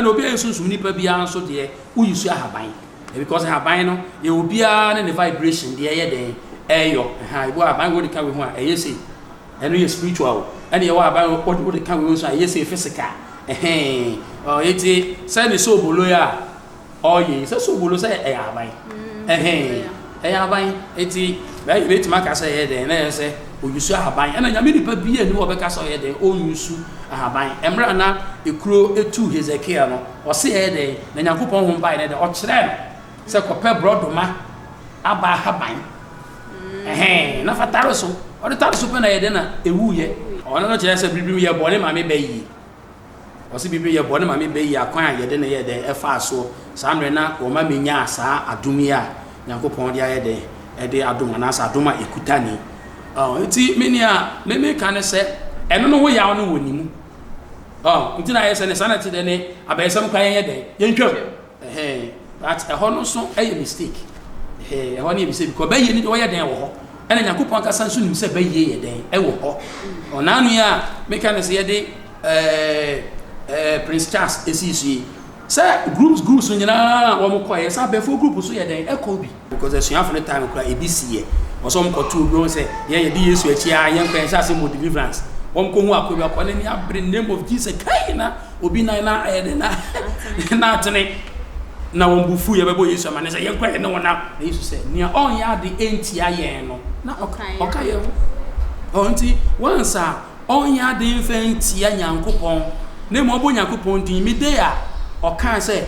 Ɛna obi a ɔyɛ sunsum nipa biara nso deɛ, woyi so ahaban. Because ahaban no, yɛ obiara ne ne vibration deɛ ɛyɛ dɛn ɛyɔ. Ɛha, ebi wɔ ahaban wode ka wei ho a, ɛyɛ sei. Ɛno yɛ spiritual o. Ɛna yɛwɔ ahaban wode ka wei ho nso a, ɛyɛ sei physical. Ɛhɛn. Ɔ, eti sɛ ne sobolo yi a ɔyɛ yi, sɛ sobolo sɛ ɛyɛ ahaban. Ɛhɛn. Ɛyɛ ahaban. Eti bɛtumi aka sɛ ɛyɛ dɛn na ɛyɛ sɛ oyusu ahaban. Ɛna Nyame nipa bi a ni wɔ bɛka sɛ ɔyɛ dɛn ɔnyusu ahaban. Mmerɛ na ekuro etu Hezekiel no, ɔse ɛyɛ dɛn na Nyankopɔn ho bae ne dɛn ɔkyerɛ no sɛ kɔpɛ borɔdoma aba ahaban. Ɛhɛn, na fa tare so. Ɔde tare so pɛ na ɛyɛ dɛn na ewuyɛ. Ɔno no kyerɛ sɛ biribi yɛ bɔne maame bɛ yie. Ɔse biribi yɛ bɔne maame bɛ yie akwan a yɛde ne yɛ dɛn ɛfaa soɔ. Saa mmerɛ na wɔma me nyaa saa adom yi a Nyankopɔn de ayɛ dɛn ɛde adom anaasɛ adom a ekuta ni. Ɔ, nti me nea me meka ne sɛ ɛno no ho yaw no wɔ ne mu. Ɔ, nti na ayɛ sɛ ne saa na te dɛ ne abɛyɛsɛm koraa yɛnyɛ dɛn yɛntwam. Ɛhɛn, but ɛhɔ no nso ɛyɛ mistake. Ɛhɛn, ɛhɔ no yɛ mistake because bɛyie no deɛ ɔyɛ dɛn wɔ hɔ. Ɛna Nyankopɔn ankasa nso nim sɛ bɛyie yɛ dɛn ɛwɔ hɔ. Ɔnaano yi a meka ne sɛ yɛde ɛɛ Prince Charles esii so yi. Sɛ groups groups nyinaa wɔn kɔ yɛ sɛ abɛɛfo group so yɛ dɛn ɛkɔ bi. Because asuafo no time kora ebi si yɛ. Wɔsɛ wɔn kɔto obi wɔn sɛ yɛn yɛde Yesu akyi a yɛn kɔ yɛn hyɛ ase mo deliverance. Wɔn kɔ hu akɔ bi akɔ n'ani abere name of Jesus kai na obi nan na ɛyɛ de na na atene na wɔn bu fu yɛ bɛbɔ Yesu ama ne sɛ yɛn kɔ yɛn ne wɔn nam na Yesu sɛ nea ɔnyɛ ade ntia yɛn no na ɔka yɛn ho. Ɔn nti once a ɔnyɛ ade mfa ntia Nyankopɔn na mmom ɔbɔ Nyankopɔn din mi de a ɔkaa sɛ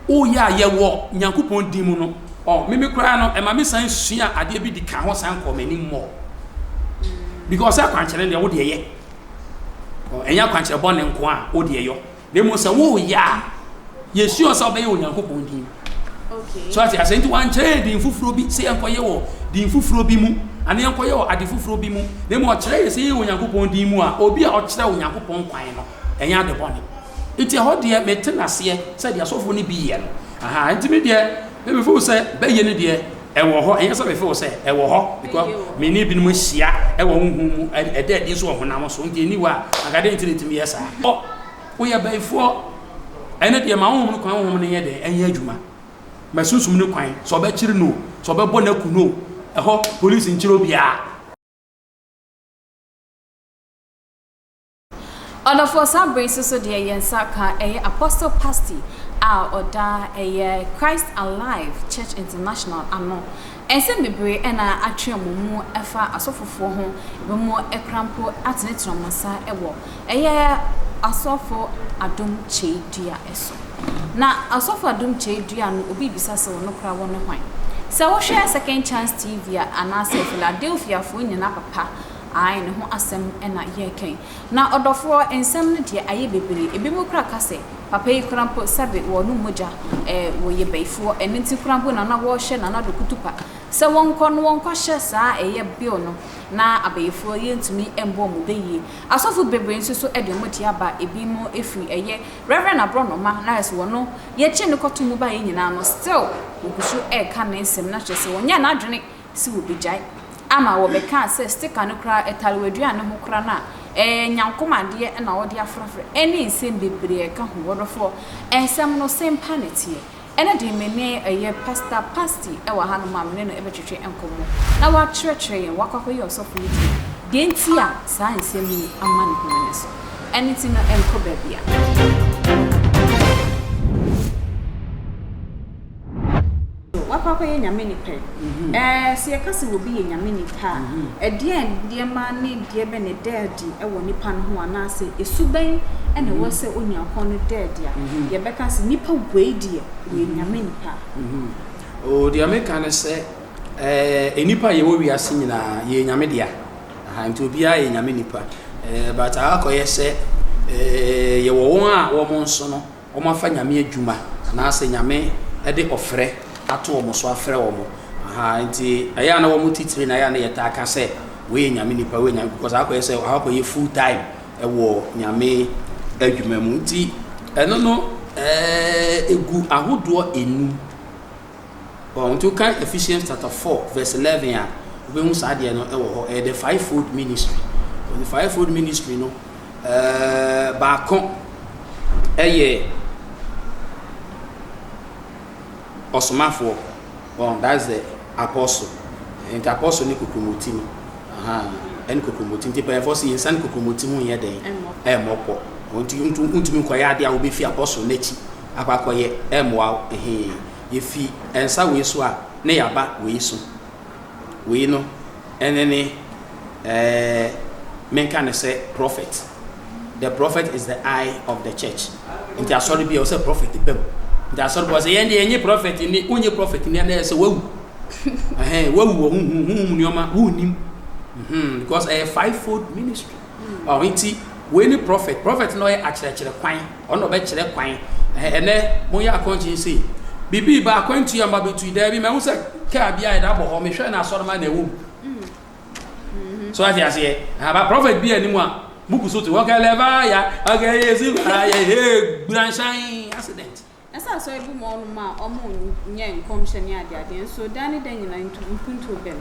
woyɛ a yɛwɔ Nyankopɔn din mu no, ɔ meme koraa no ɛma me san sua adeɛ bi di ka ho san kɔ m'anim mmɔ because sɛ akwankyerɛ deɛ wo deɛ yɛ, ɛnyɛ akwankyerɛ bɔne nko a wo deɛ yɔ, na mmom sɛ woyɛ a yɛsua sɛ wobɛyɛ Onyankopɔn din. So ate asɛ nti wankyerɛ yɛ din foforɔ bi sɛ yɛnkɔyɛ wɔ din foforɔ bi mu anaa yɛnkɔyɛ wɔ ade foforɔ bi mu, na mmom ɔkyerɛ yɛ sɛ yɛyɛ Onyankopɔn din mu a obi a ɔkyerɛ Onyankopɔn kwan no ɛnyɛ ade bɔne. Nti ɛhɔ deɛ mete naseɛ sɛ deɛ asɔfoɔ no bi yɛ no. Aha, nti me deɛ mefeel sɛ bɛyɛ no deɛ ɛwɔ hɔ, ɛnyɛ sɛ mefeel sɛ ɛwɔ hɔ because me ne binom ahyia ɛwɔ honhom mu, ɛda adi nso wɔ honam so, nti ɛni hɔ a anka deɛ nti na ɛtumi yɛ saa. Ɔ woyɛ bɛyifoɔ, ɛno deɛ ma honhom no kwan, honhom no nyɛ dɛn ɛnyɛ adwuma. Ma sunsum no kwan sɛ ɔbɛkyere no, sɛ ɔbɛbɔ no aku no, ɛhɔ polisi nkyerɛ obiara. Ɔdɔfoɔ, saa bere nso so deɛ yɛn nsa ka ɛyɛ Apostle Pasty a ɔda ɛyɛ Christ Alive Church International ano. Nsɛm bebree ɛna atwe wɔn mu ɛfa asɔfofoɔ ho, ebi mu ɛkora mpo atenetene wɔn nsa ɛwɔ ɛyɛ Asɔfo Adom Kyei Dua ɛso. Na Asɔfo Adom Kyei Dua no, obi bisa sɛ ɔno koraa wɔ ne hwan? Sɛ wohwɛ Second Chance TV a anaasɛ Philadelphiafoɔ nyinaa papa ae ne ho asɛm ɛna yɛrekɛn. Na ɔdɔfoɔ, nsɛm no deɛ ayɛ bebree. Ebi mu koraa ka sɛ papa yi koraa mpo sɛbe wɔnom mogya, wɔyɛ bayifoɔ, ɛno nti koraa mpo na na wɔrehyɛ Nana Addo Kutupa sɛ wɔnkɔ na wɔnkɔhyɛ saa ɛyɛ bill no na abayifoɔ yɛntumi mmɔ wɔn bɛ yie. Asɔfo bebree nso so de wɔn deɛ aba, ebi mo firi ɛyɛ Reverend Aborɔnoma na ayɛ sɛ wɔno yɛkyee no kɔto mu baeɛ nyinaa no still wɔgu so reka ne nsɛm na kyerɛ sɛ wɔnyɛɛ n'adwene sɛ wɔbɛgyae ama wɔbɛkaa sɛ sticker no koraa ɛtare w'aduane ho koraa no a ɛyɛ nyankom adeɛ na wɔde afrafra ɛne nsɛm bebree a ɛka ho. Ɔdɔfoɔ, nsɛm no sempa na ɛteɛ. Ɛnɛ deɛ me ne ɛyɛ Pastor Pasty ɛwɔ hanom a me ne no ɛbɛtwetwe nkɔmmɔ na wakyerɛkyerɛ yɛn wakɔ akɔyɛ ɔsɔfo no deɛ deɛ nti a saa nsɛm yi ama ne home no so. Ɛno nti no ɛnkɔ baabia. Wakɔ akɔyɛ Nyame nipa yi. Ɛɛ, sɛ yɛka sɛ obi yɛ Nyame nipa a, ɛdeɛn nneɛma ne deɛ bɛn na ɛda adi wɔ nipa no ho anaasɛ su bɛn na ɛwɔ sɛ Onyankopɔn no da adi a yɛbɛka sɛ nipa wei deɛ ɔyɛ Nyame nipa? Oh, deɛ meka ne sɛ, ɛɛ, nnipa a yɛwɔ wiase nyinaa, yɛyɛ Nyame dea. Aha, nti obiara yɛ Nyame nipa. Ɛɛ, but akɔyɛ sɛ, ɛɛ, yɛwɔ wɔn a wɔn nso no, wɔafa Nyame adwuma anaasɛ Nyame de ɔfrɛ ato wɔn so afrɛ wɔn. Aha, nti ɛyɛ a na wɔn titire na ɛyɛ a na yɛtaa ka sɛ wei yɛ Nyame nipa, wei yɛ Nyame, because akɔyɛ sɛ akɔyɛ full time ɛwɔ Nyame adwuma mu. Nti ɛno no ɛɛ egu ahodoɔ enum. Ɔ nti wokan Ephesians chapter 4 verse 11 a, wobɛhu saa adeɛ no ɛwɔ hɔ. Ɛyɛ the fivefold ministry. The fivefold ministry no, ɛɛ baako ɛyɛ ɔsomafoɔ. Wɔn, that's the apostle. Nti apostle ne kokromoti no. Ahaa, ɛne kokromoti. Nti mpanyinfoɔ se yɛnsiane kokromoti ho nyɛ dɛn? Ɛmmɔ pɔ. Nti wontumi nkɔyɛ adeɛ a wobɛfi apostle no akyi akɔ akɔyɛ, ɛmmoa wo. Ɛhee. Yɛfi nsa wei so a, ne yɛaba wei so. Wei no, ɛne ne, ɛɛ, menka no sɛ prophet. The prophet is the eye of the church. Nti asɔre bi a ɔsɛ prophet ba mu. Nti asɔre bi ɔsɛ yɛn deɛ yɛnye prophet ni, wonye prophet ni ɛna ɛsɛ wawu. Ɛhɛn, wawu wɔ huhu huhu nneɛma wonnim. Mhm, because ɛyɛ fivefold ministry. Ɔ nti wei ne prophet. Prophet na ɔyɛ akyerɛkyerɛ kwan. Ɔno ɔbɛkyerɛ kwan. Ɛnɛ moyɛ akɔnkyen sei. Biribi ba akwantu a mabɛtu yi daabi mahu sɛ kaa bi a yɛde abɔ hɔ mehwɛ na asɔrema na ɛwɔ mu. So ate aseɛ? Aba prophet bi anim a buku so te hɔ kɛ lɛva ya ɔkɛ yesu ba yɛ he gburanhyɛn accident. Na sɛ asɔre bi mu hɔnom a ɔmo nyɛ nkɔmhyɛ ne adeadeɛ nso daa ne da nyinaa ntu mpuntuo bɛm.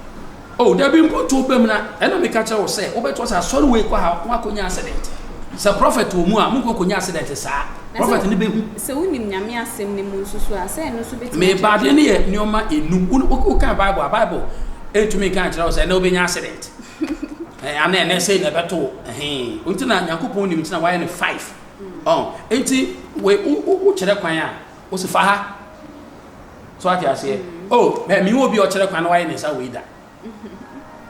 Oh dabi mpuntuo bɛm na ɛna meka kyerɛ wo sɛ wobɛto sɛ asɔre wei kɔ ha mo akɔnya accident sɛ prophet wɔ mu a monkɔ kɔnya accident saa prophet no bɛhu. Sɛ wonim Nyame asɛm no mu nso so a sɛ ɛno nso bɛtumi Meba adeɛ no yɛ nneɛma enum wokan Bible a Bible ɛntumi nka nkyerɛ wo sɛ ɛnɛ wobɛnya accident ana ɛnɛ sei na ɛbɛto wo ɛhee nti na Nyankopɔn nim nti na wayɛ no five ɔn nti we wo kyerɛ kwan a wo si fa ha so ate aseɛ oh mɛ mi wo bi ɔkyerɛ kwan na wayɛ ne nsa wei da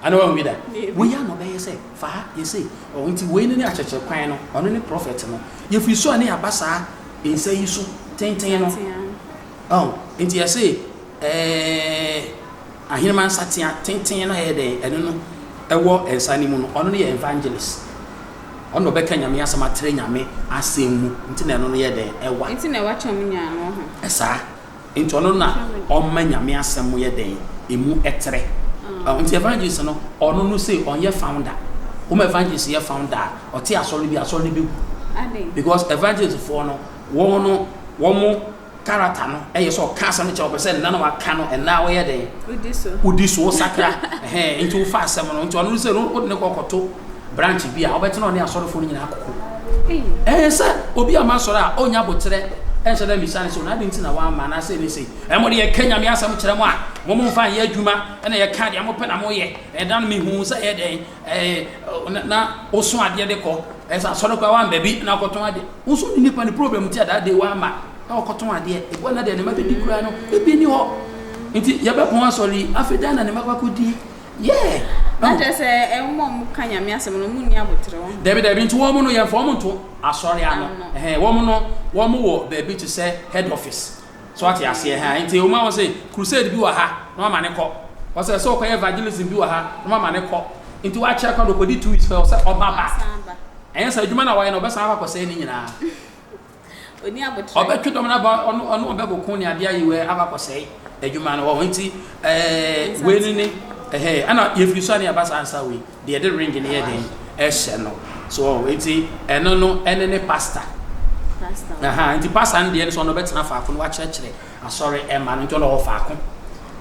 ana wɔn bi da wei ano bɛyɛ sɛ fa ha yɛ sei ɔn nti wei ne ne akyerɛkyerɛ kwan no ɔno ne prophet no yɛfiri so a ne yaba saa nsa yi so tenten no ɔn nti yɛse ɛɛ Ahenemma nsatea tenten no a ɛyɛ dɛn? Ɛno no ɛwɔ nsa no mu no, ɔno no yɛ evangelist. Ɔno na ɔbɛka Nyame asɛm atrɛ Nyame asɛm mu. Nti na ɛno no yɛ dɛn? Ɛwa. Nti na ɛwa kyɛn ɔmo nyinaa no ho. Ɛsaa. Nti ɔno na ɔma Nyame asɛm yɛ dɛn? Emu ɛtrɛ. Nti evangelist no, ɔno no sei ɔnyɛ founder. Woma evangelist yɛ founder a, ɔte asɔre bi a, asɔre no bɛgu. Adɛn? Because evangelist foɔ no, wɔn no, wɔn. Character no yɛ sɛ ɔka asɛm no kyerɛ wo, ɔpɛ sɛ nna na waka no ɛnna a woyɛ dɛn? Wodi so. Wodi so, wosakra. Ɛhɛn, nti wofa asɛm no, nti ɔno sɛ no wode ne kɔ kɔto branch bi a, wobɛtena ɔne asɔrefoɔ no nyinaa koko. Ɛyɛ sɛ obi ama asɔre a ɔnya aboterɛ ɛnhyɛ da mmisa no sɛ, na adɛn nti na wamma anaasɛ ne sei. Ɛmo de yɛka Nyame asɛm kyerɛ mo a, mo mo mfa nyɛ adwuma, ɛna yɛka deɛ mopɛ na moyɛ. Ɛda no mehuu sɛ ɛyɛ dɛn, ɛɛ, na woso adeɛ de kɔ, ɛsɛ asɔre koraa wamba bi na akɔtɔn adeɛ. Wo nso ne nipa ne problem nti a that day wamma na ɔkɔtɔn adeɛ. Ebi na deɛ ne mma bɛdi koraa no ebi ni hɔ. Nti yɛbɛpɔn asɔre yi afei dan na ne mma kɔ akɔdi. Yeah. Na kyerɛ sɛ ɛwɔ a wɔn ka Nyame asɛm no wɔn nni aboterɛ wɔ. Dabi dabi nti wɔn no yɛnfa wɔn nto asɔre ano. Ɛhɛn wɔn no wɔn wɔ baabi te sɛ head office. So ate aseɛ ha nti wɔn a wɔn sɛ crusade bi wɔ ha na wɔn ama ne kɔ. Wɔsɛ sɛ ɔkɔyɛ evangelism bi wɔ ha na wɔn ama ne kɔ. Nti wakyɛ kɔ no kɔdi 2 weeks pɛ ɔsɛ ɔba ba. Ɛnyɛ sɛ adwuma no a wayɛ no ɔbɛsan akɔ akɔsɛe ne nyinaa. Ɔni aboterɛ. Ɔbɛtwe dɔm no aba ɔno ɔno ɔbɛkoko ne adeɛ ayɛ wei aba akɔsɛe adwuma no wɔ nti ɛɛ wei no ne ɛhɛ ɛna yɛfiri so a ne yɛaba saa nsa wei deɛ yɛde ring no yɛ den ɛhyɛ no so wɔ nti ɛno no ɛne ne pastor. Pastor. Aha nti pastor no deɛ no sɛ ɔno ɔbɛtena faako no wakyerɛkyerɛ Asɔre mma no nti ɔna ɔwɔ faako.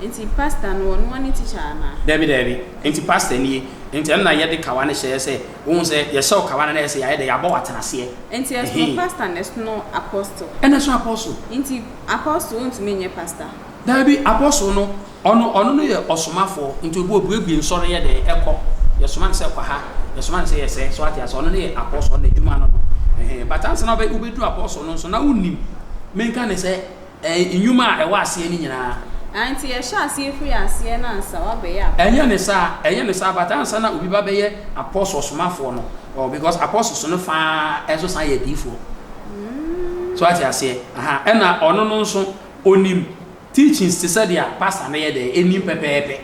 Nti pastor no ɔno ara ne teacher anaa? Dabi dabi, nti pastor nie, nti ɛno na yɛde kawa no hyɛɛ sɛ, wohu sɛ yɛhyɛ wo kawa no na ɛyɛ sɛ yɛayɛ dɛ yɛabɔ wo atenaseɛ. Nti ɛsono pastor na ɛsono apostle? Ɛna ɛsono apostle. Nti apostle wontumi nyɛ pastor? Dabi, apostle no ɔno ɔno no yɛ ɔsomafoɔ, nti obi obuebue nsɔre yɛ dɛn ɛkɔ, yɛsoma no sɛ kɔ ha, yɛsoma no sɛ yɛ sɛɛ, so ate aseɛ, ɔno no yɛ apostle, ɔno n'adwuma no no, ɛhɛn, but ansa na wobɛduru apostle no nso na wonim, menka ne sɛ. Ɛɛ, nnwuma a ɛwɔ aseɛ no nyinaa. Ah, nti yɛhyɛ aseɛ firi aseɛ no ansa woabɛyɛ apostle? Ɛnyɛ ne saa, ɛnyɛ ne saa, but ansa na obi ba bɛyɛ apostle, ɔsomafoɔ no, oh, because apostles no fa ara nso san yɛ adiyifoɔ. So ate aseɛ? Aha, ɛna ɔno no nso, ɔnim teachings te sɛ deɛ pastor no yɛ dɛn, ɛnim pɛpɛɛpɛ.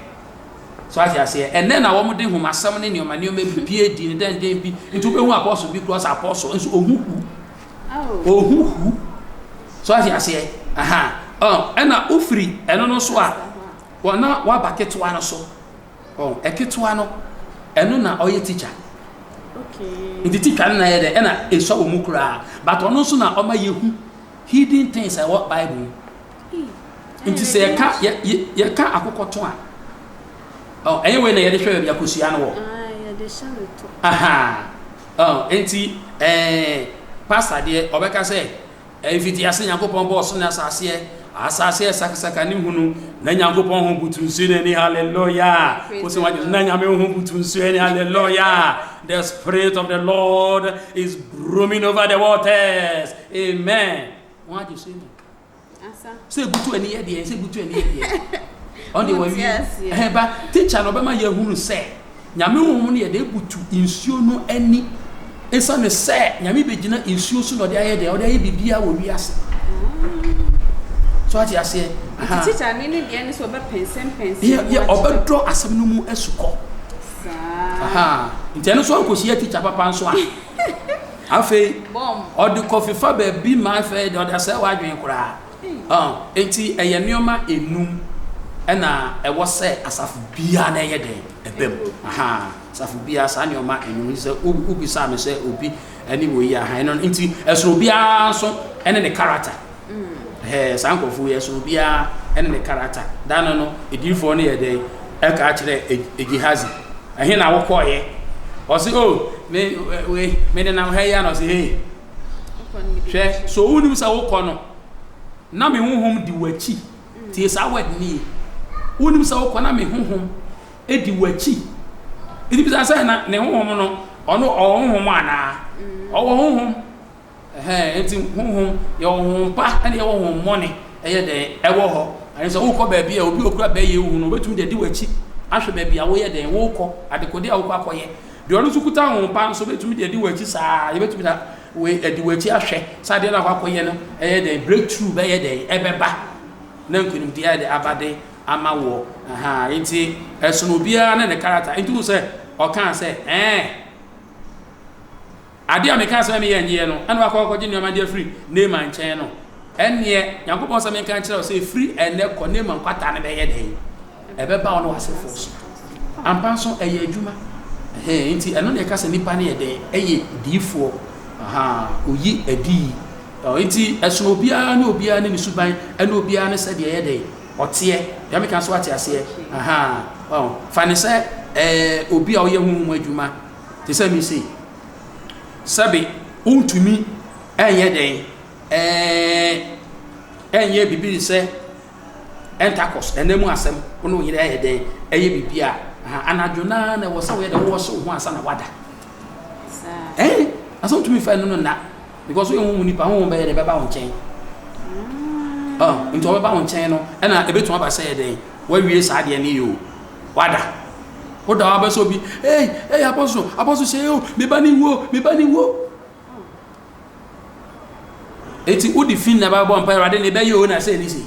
So ate aseɛ? Ɛnnɛ na wɔde nhomasɛm ne nneɛma nneɛma bi, PhD ne dɛn dɛn bi, nti wobɛhu apostle bi koraa sɛ apostle, nso ɔhu hu. Ɔhu hu. So ate aseɛ? Aha. Ɔ, ɛna wofiri ɛno no so a, wɔ na waba ketewa no so. Ɔ, ɛketewa no, ɛno na ɔyɛ teacher. Okay. Nti teacher no na yɛ dɛ, ɛna esua wɔ mu koraa. But ɔno nso na ɔma yɛhu hidden things a ɛwɔ Bible mu. Nti sɛ yɛka yɛ yɛ yɛka akokɔto a, ɔ, ɛnyɛ wei na yɛde hwɛ baabi akosua no wɔ. Ah, yɛde hyɛ no to. Aha. Ɔ, nti ɛɛ, pastor deɛ ɔbɛka sɛ. Mfitiase Nyankopɔn bɔɔ ɔsoro ne asaseɛ, asase yɛ sakasaka ne hunu, na Nyankopɔn ho butu nsuo no ani, hallelujah. Wo sɛ wagye na Nyame ho butu nsuo ani, hallelujah. The spirit of the Lord is roaming over the waters. Amen. Wɔn agye so amen. Sɛ ebutu ani yɛ deɛ, sɛ ebutu ani yɛ deɛ. Ɔno deɛ wɔawie. Ɛhɛn ba teacher no ɔbɛma yɛahunu sɛ Nyame honhom no yɛ dɛ ebutu nsuo no ani. Esiane sɛ Nyame bɛgyina nsuo so na ɔde ayɛ dɛn? Ɔde ayɛ biribiara wɔ wiase. So ate aseɛ? Nti teacher no ne deɛ ne sɛ ɔbɛpɛnsɛmpɛnsɛm mu akyerɛ. Ɔbɛdɔ asɛm no mu asukɔ. Saa. Nti ɛno nso ankɔhyia teacher papa nso a. Afei ɔde kɔfefa baabi ma afei deɛ ɔde asɛe w'adwene koraa. Enti ɛyɛ nneɛma enum ɛna ɛwɔ sɛ asafo biara na ɛyɛ dɛn ɛbɛ mu. Asafo biara saa nneɛma enum sɛ wobisaa me sɛ obi ɛne wɔ yi aha ɛno nti ɛsono obiara nso ɛne ne character. Ɛɛ saa nkurɔfoɔ yi ɛsono obiara ɛne ne character. Da no no ediifoɔ no yɛ dɛn ɛka kyerɛ Gehazi ɛhe na wokɔɔyɛ? Ɔse o me wei me nenam ha yi a na ɔse hey hwɛ so wonim sɛ wokɔ no na me honhom di w'akyi tie saa word no yie wonim sɛ wokɔ na me honhom di w'akyi nti bisa sɛ na ne honhom no ɔno ɔwɔ honhom anaa ɔwɔ honhom Ɛhɛn, enti honhom, yɛwɔ honhom pa ɛna yɛwɔ honhom bɔne, ɛyɛ dɛn? Ɛwɔ hɔ. Ɛne sɛ wokɔ baabi a obi a okura bɛyɛ hu no, obetumi de adi w'akyi ahwɛ baabi a woyɛ dɛn, wokɔ, adekode a wokɔ akɔyɛ. Deɛ ɔno nso kuta honhom pa nso betumi de adi w'akyi saa, yɛbɛtumi da wei adi w'akyi ahwɛ sɛ adeɛ no akɔ akɔyɛ no ɛyɛ dɛn, breakthrough bɛyɛ dɛn, ɛbɛba na nkonimdie ayɛ dɛn aba de ama woɔ. Ahaa, enti ɛsono obiara ne ne character. Enti wohu sɛ ɔkaa sɛ, ɛɛ. Adeɛ a mekaa sɛ meyɛ nyeɛ no, ɛna wakɔ akɔgye nneɛma de afiri Naaman nkyɛn no, ɛnneɛ Nyankopɔn sɛ menka nkyerɛ wo sɛ ɛfiri ɛnnɛ kɔ Naaman kwata no bɛyɛ dɛn? Ɛbɛba wo ne w'asefoɔ so. Ampa nso ɛyɛ adwuma. Ɛhɛn, nti ɛno na ɛka sɛ nipa no yɛ dɛn? Ɛyɛ diifoɔ. Ahaa, oyi adiyi. Ɔ, nti ɛsono obiara ne obiara ne ne suban, ɛne obiara ne sɛdeɛ ɛyɛ dɛn? Ɔteɛ. Deɛ meka nso wate aseɛ? Ahaa, ɔ, fa ne sɛ ɛɛ obi a ɔyɛ honhom adwuma te sɛ me sei, sɛbe wontumi nyɛ dɛn ɛɛ ɛnyɛ biribi te sɛ intercourse ɛnna mu asɛm wo ne wo yere ayɛ dɛn ɛyɛ biribi a anadwo naa na ɛwɔ sɛ woyɛ dɛn wowɔ so wo ho ansa na wada ɛɛ asɛ wontumi fa ɛno no nna because woyɛ honhom nipa honhom bɛyɛ dɛn bɛba wo nkyɛn nti ɔbɛba wo nkyɛn no ɛna ɛbɛtumi aba sɛ yɛ dɛn wawie saa adeɛ no yɛ o wada Woda hɔ abɛsɛ obi, ei, ei, apɔso, apɔso hyɛ o, me ba ne wuo, me ba ne wuo. Eti wode fi na ɛbɛbɔ mpa Awurade ne bɛyɛ o na sɛ ne si.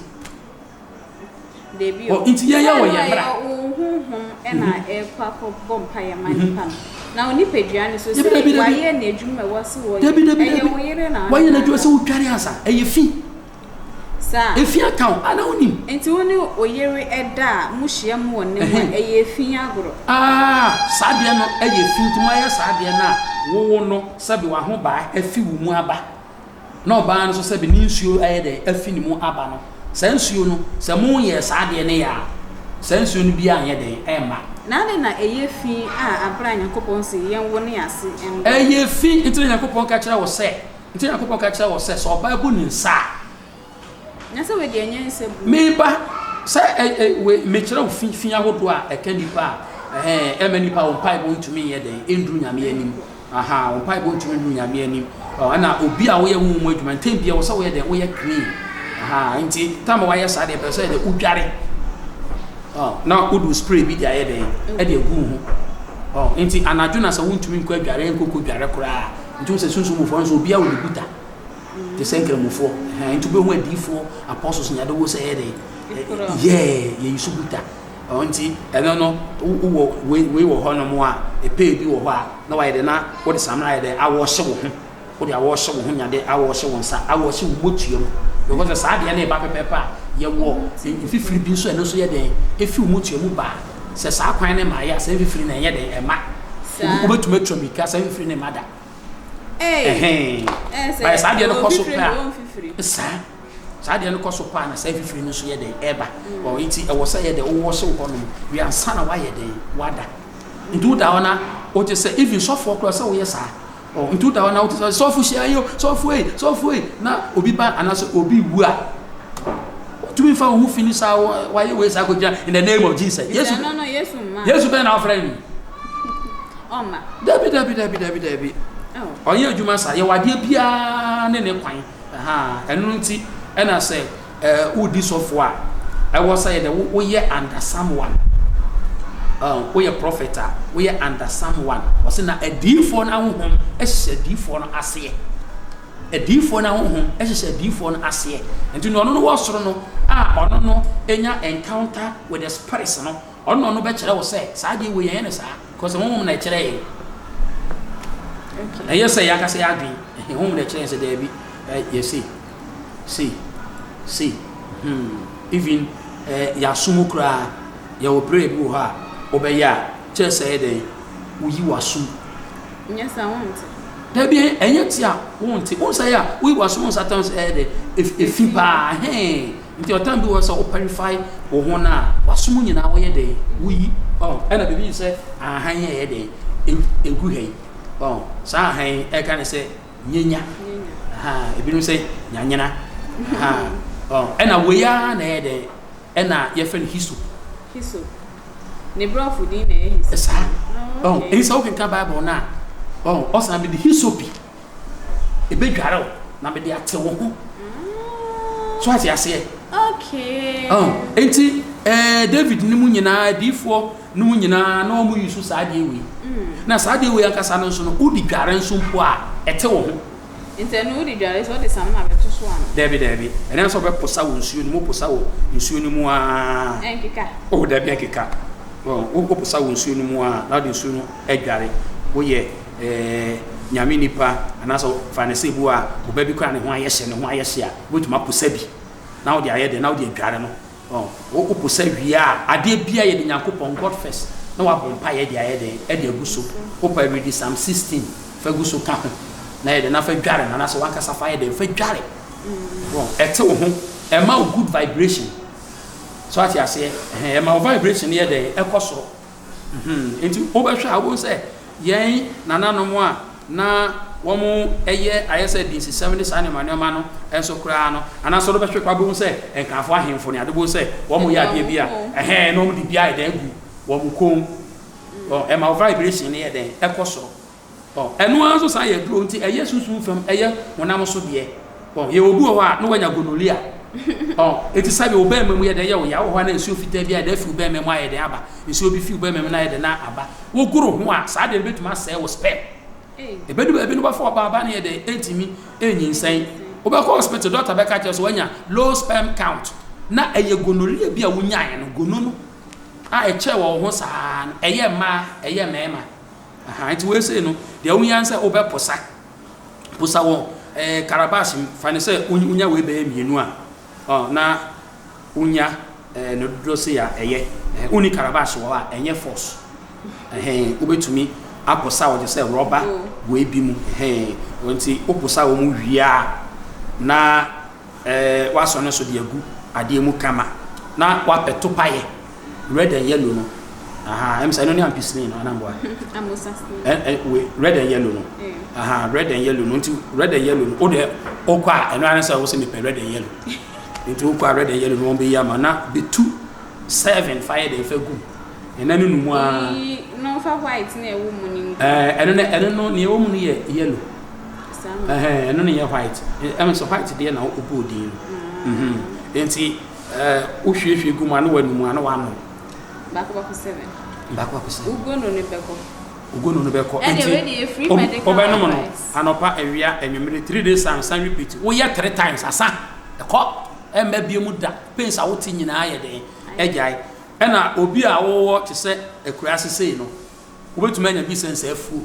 Debi o. Nti yɛyɛ wɔ yɛn mmra. Wo honhom na ɛkɔ akɔbɔ mpa yɛ ma nipa no. Na wo nipadua no so sɛ wayɛ n'adwuma ɛwɔ so wɔ yɛ. Ɛyɛ wo yere na. Wayɛ n'adwuma sɛ wotware ansa. Ɛyɛ fi. Saa. Efi aka wo a na wonim. Nti wo ne wo yere da a, mohyia mu wɔ nna mu a, ɛyɛ efi agorɔ? Ah, saa adeɛ no yɛ fi nti moayɛ saa adeɛ no a, wowo no sɛbe w'ahobaa afi wo mu aba, na ɔbaa no nso sɛbe ne nsuo ayɛ dɛn afi ne mu aba no, saa nsuo no, sɛ monyɛɛ saa adeɛ no yɛ a, saa nsuo no biara nyɛ dɛn ɛmma. Na adɛn na ɛyɛ fi a aberɛ a Nyankopɔn se yɛnwo ne ase ndɔɔso? Ɛyɛ fi nti na Nyankopɔn ka kyerɛ wo sɛ. Nti Nyankopɔn ka kyerɛ wɔ sɛ, sɛ ɔbaa bu ne nsa a. Na sɛ wei deɛ ɛnyɛ nsa bu. Me ba, sɛ ɛ ɛ wei mekyerɛ wo fi fi ahodoɔ a ɛka nipa a, ɛhɛn, ɛma nipa wo mpaebɔ ntumi nyɛ dɛn, ɛnduru Nyame anim. Aha, wo mpaebɔ ntumi nduru Nyame anim. Ɔ, ɛna obi a woyɛ honhom mu adwuma, ntɛm biara wɔ sɛ woyɛ dɛn, woyɛ clean. Aha, nti tam a wayɛ saa deɛ, pɛ sɛ yɛ dɛn, wodware. Ɔ, na wode wo spray bi de ayɛ dɛn, ɛde agu wo ho. Ɔ, nti anadwo na sɛ wontumi nkɔ adware, nkɔkɔ dware koraa. Nti wohu sɛ sunsum mufoɔ nso obiara wɔ ne buta te sɛ nkramofoɔ. Ɛhɛn, nti wobɛhu adiyifoɔ, apostles ne ade wo sɛ ɛyɛ dɛn? Yɛɛ, yɛyi so buta. Ɔno nti ɛno no wowɔ wei wei wɔ hɔnom a, epee bi wɔ hɔ a, na wayɛ dɛn na wode samina ayɛ dɛn awɔɔhye wo ho. Wode awɔɔhye wo ho nyade, awɔɔhye wo nsa, awɔɔhye wo motua mu. Because saa adeɛ no reba pɛpɛɛpɛ a, yɛwɔ mfifiri bi nso a ɛno nso yɛ dɛn, efi wo motua mu ba a, Sɛ saa kwan no mmaeɛ a, saa mfifiri no ɛnyɛ dɛn, ɛmma. Wobɛtumi atwa mmirika, saa mfifiri no mma da. Ɛhɛn. Bayɛ saa adeɛ no kɔ so pɛ a, saa saa adeɛ no kɔ so paa na saa mfifiri no nso yɛ dɛn, ɛba. Ɔ nti ɛwɔ sɛ yɛ dɛn, wowɔ hyew hɔnom wie ansa na woayɛ dɛn, woada. Nti woda hɔ na wote sɛ even sɔfoɔ koraa sɛ woyɛ saa. Oh, nti woda hɔ na wote sɛ sɔfo hyia yi o, sɔfo ei, sɔfo ei, na obi ba anaasɛ obi wu a, wotumi fa wo ho fi no saa wayɛ wei saa kɔgyina in the name of Jesus. Yesu, no, no, Yesu mma. Yesu bɛn na wofrɛ no? Ɔmma. Dabi, dabi, dabi, dabi, dabi. Oh. Ɔnyɛ adwuma saa. Yɛwɔ adeɛ biara ne ne kwan. Ɛno nti ɛna sɛ wodi sɔfo a, ɛwɔ sɛ yɛdɛ woyɛ under someone. Woyɛ prophet a, woyɛ under someone. Ɔsɛ na adiyifoɔ no ahohom hyehyɛ adiyifoɔ no aseɛ. Adiyifoɔ no ahohom hyehyɛ adiyifoɔ no aseɛ. Nti na ɔno no wɔ soro no a ɔno no nya encounter with the spirits no, ɔno na ɔno bɛkyerɛ wo sɛ saa adeɛ wei yɛnyɛ no saa. Because honhom na ɛkyerɛ yɛn. Ɛyɛ sɛ yɛn ankasa yɛn adwene. Honhom na ɛkyerɛ yɛn sɛ daabi, yɛ sei, sei, sei. Even yɛaso mu koraa, yɛwɔ prayer bi wɔ hɔ a wobɛyɛ a, kyerɛ sɛ ɛyɛ dɛn, woyi w'asom. Nyɛ saa wonte. Dabi, ɛnyɛ te a wonte. Wohu sɛ ɛyɛ a woyi w'asom nsa tam sɛ ɛyɛ dɛn, efi paa, hɛn. Nti ɔtan bi wɔ hɔ sɛ wo purify wo ho no a, w'asom nyinaa woyɛ dɛn, woyi. Ɔho, ɛna biribi te sɛ ahahan yi a ɛyɛ dɛn, egu ha yi. Ɔho, saa ahahan yi ɛka ne sɛ nyenya. Aha, ebinom sɛ nyanyena. Aha, ɔho, ɛna wei ara na ɛyɛ dɛn, ɛna yɛfrɛ no hyssop. Hyssop. Ne brɔfo din na ɛyɛ hyssop. Saa. Ɔho, ɛyi sɛ wokenka Bible no a, ɔho, ɔsan mede hyssop ebedware wo na mede ate wo ho. So ate aseɛ? Okay. Oh, enti eh, David ne mu nyinaa, adiifoɔ ne mu nyinaa, na wɔn yi so saa adeɛ wei. Na saa adeɛ wei ankasa no nso no, wodi dware nso mpo a, ɛte wo ho. Nti ɛno wodi dware sɛ wode samina bɛto so ana? Dabi, dabi. Ɛnɛ nso wobɛposa wɔ nsuo no mu, woposa wɔ nsuo no mu aa. Ɛnkeka. Oh, dabi ɛnkeka. Oh, woposa wɔ nsuo no mu aa, na wode nsuo no adware. Woyɛ eh, Nyame nipa, anaasɛ fa no sɛ ebi wɔ a, ɔba bi koraa ne ho ayɛ hye, ne ho ayɛ hye a, wobɛtumi aposa bi na wode ayɛ dɛn, na wode adware no. Ɔn, wo woposa wie a, adeɛ biara yɛde Nyankopɔn, God first, na wabɔ mpaeɛ de ayɛ dɛn, de agu so. Wopɛ readi Psalm 16 fa gu so ka ho, na yɛ dɛn, na fa dware no, anaasɛ w'ankasa fa yɛ dɛn, fa dware. Ɔn, ɛte wo ho, ɛma wo good vibration. So ate aseɛ? Ɛhɛn, ɛma wo vibration no yɛ dɛn, ɛkɔ soro. Enti wobɛhwɛ a, wobɛhu sɛ yɛn nananom a na wɔyɛ ayɛ sɛ dinsisɛm ne saa nneɛma nneɛma no nso koraa no, anaasɛ wobɛhwɛ koraa wobɛhu sɛ Nkaafo ahemfo ne ade, wobɛhu sɛ wɔyɛ adeɛ bi a, ɛhɛn, na wɔde bi ayɛ dɛn agu wɔn kɔn mu. Ɛma wo vibration no yɛ dɛn? Ɛkɔ soro. Ɔ, ɛno ara nso san yɛ aduro nti ɛyɛ sunsum fam, ɛyɛ honam so deɛ. Ɔ, yɛwɔ obi wɔ hɔ a na wanya gonorrhea. Ɔ, eti sɛbi wo bɛɛma mu yɛ dɛn yɛ wo ya, wɔ hɔ a na nsuo fitaa bi ayɛ dɛn afi wo bɛɛma mu ayɛ dɛn aba, nsuo bi fi wo bɛɛma mu na ayɛ dɛn na aba. Wogoro ho a, saa adeɛ no bɛtumi asɛe wo sperm. Ɛbɛdu baabi no wobɛfa ɔbaa, ɔbaa no yɛ dɛn, ɛntumi ɛnyinsɛn. Wobɛkɔ hospital, doctor bɛka akyerɛ wo sɛ wanya low sperm count. Na ɛyɛ gonorrhea bi a wonyaeɛ no, gono no a ɛkyɛɛ wɔ wo ho saa no, ɛyɛ mmaa, ɛyɛ mmarima. Aha, nti wei sei no, deɛ wohia ne sɛ wobɛposa. Posa wɔ eh, calabash mu. Fa no sɛ wonya wei bɛyɛ mmienu a, oh, na wonya eh, no dodoɔ sei a, ɛyɛ. Eh, wonni calabash wɔ hɔ a, ɛnyɛ force. Ɛhɛn, wobɛtumi aposa wɔ te sɛ rɔba wei bi mu. Ɛhɛn, nti woposa wɔ mu wie a, na Eh wasɔ ne so de agu adeɛ mu kama na wapɛ topaeɛ red and yellow no aha ɛm sɛ ɛno ne ampicillin no anaa mboa eh, eh, we red and yellow no aha red and yellow no nti red and yellow no wo deɛ wokɔ a ɛno ara sɛ wo sɛ mepɛ red and yellow nti wokɔ a red and yellow no wɔn bɛyi ama na bɛtu seven fa yɛ dɛn fa gu ɛna no numu a na ɔfa white na ɛwɔ mu no ɛno no ɛno no nea ɛwɔ mu no yɛ yellow Ɛhɛn, ɛno no yɛ white. Ɛm sɛ white deɛ na wobɔɔ din no. Mhm. Nti ɛɛ wohwiehwie gu mu a na wanum a na wanom. Baako baako seven. Baako baako seven. Ugono no bɛkɔ. Ugono no bɛkɔ. Ɛdeɛ wei deɛ free medical wobɛnom no anɔpa, awia, anwummere, 3 days time san repeat. Woyɛ three times asa. Ɛkɔ. Ɛmma bio mu da. Pains a wote nyinaa yɛ dɛn? Agyae. Ɛna obi a wowɔ te sɛ akuraase sei no, Wobɛtumi anya bi sɛ nsaafuo.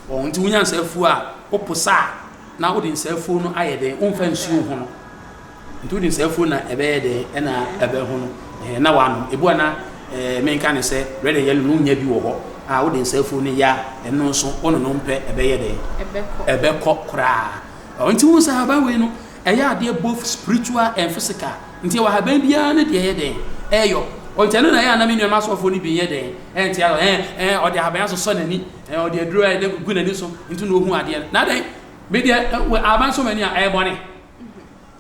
Wɔn nti wonya nsaafuo a, woposa a, na wode nsaafuo no ayɛ dɛn? Womfa nsuo ho no. Nti wode nsaafuo na ɛbɛyɛ dɛn? Ɛna ɛbɛho no. Ɛɛ na wanom. Ebu a na ɛɛ menka ne sɛ red and yellow no wonya bi wɔ hɔ a wode nsaafuo no yɛ a, ɛno nso wononom pɛ ɛbɛyɛ dɛn? Ɛbɛkɔ. Ɛbɛkɔ koraa. Ɔ nti wohu sɛ ahaban wei no, ɛyɛ adeɛ both spiritual and physical. Nti ɛwɔ ahaban biara ne deɛ ɛyɛ dɛn? Ɛyɔ. Ɔnti ɛno na ɛyɛ a na me nuanom asɔfoɔ no bi nyɛ dɛn ɛnte aseɛ, ɛɛ ɛɛ ɔde ahaban asosɔ n'ani, ɛɛ ɔde aduro ayɛ dɛn gugu n'ani so nti na ɔhu adeɛ no. Na adɛn? Me deɛ ɛ ahaban sɔ m'ani a ɛyɛ bɔne?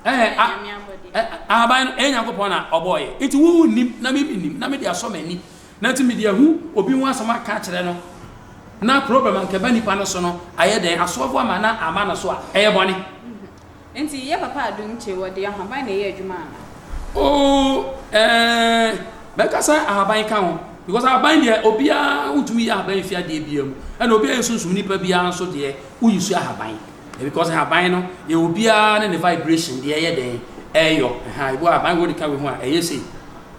Ɛɛ a ɛ ahaban no ɛyɛ Nyankopɔn na ɔbɔɔyɛ. Nti wo nnim na me mennim na mede asɔ m'ani na nti mede ahu obi ho asɛm aka akyerɛ no na problem a nka ɛba nipa no so no ayɛ dɛn asoɔfo ama na ama no so a ɛyɛ bɔne. Nti yɛ papa adum kye wɔde ahaban na ɛyɛ adwuma ana? Oh eh mɛka sɛ ahaban ka ho because ahaban deɛ obiara wontumi yi ahaban mfi adeɛ biara mu ɛna obiara yɛ sunsum nipa biara nso deɛ woyi so ahaban because ahaban no yɛ obiara ne ne vibration deɛ ɛyɛ dɛn ɛyɔ ɛha ebi wɔ ahaban wode ka wei ho a ɛyɛ sei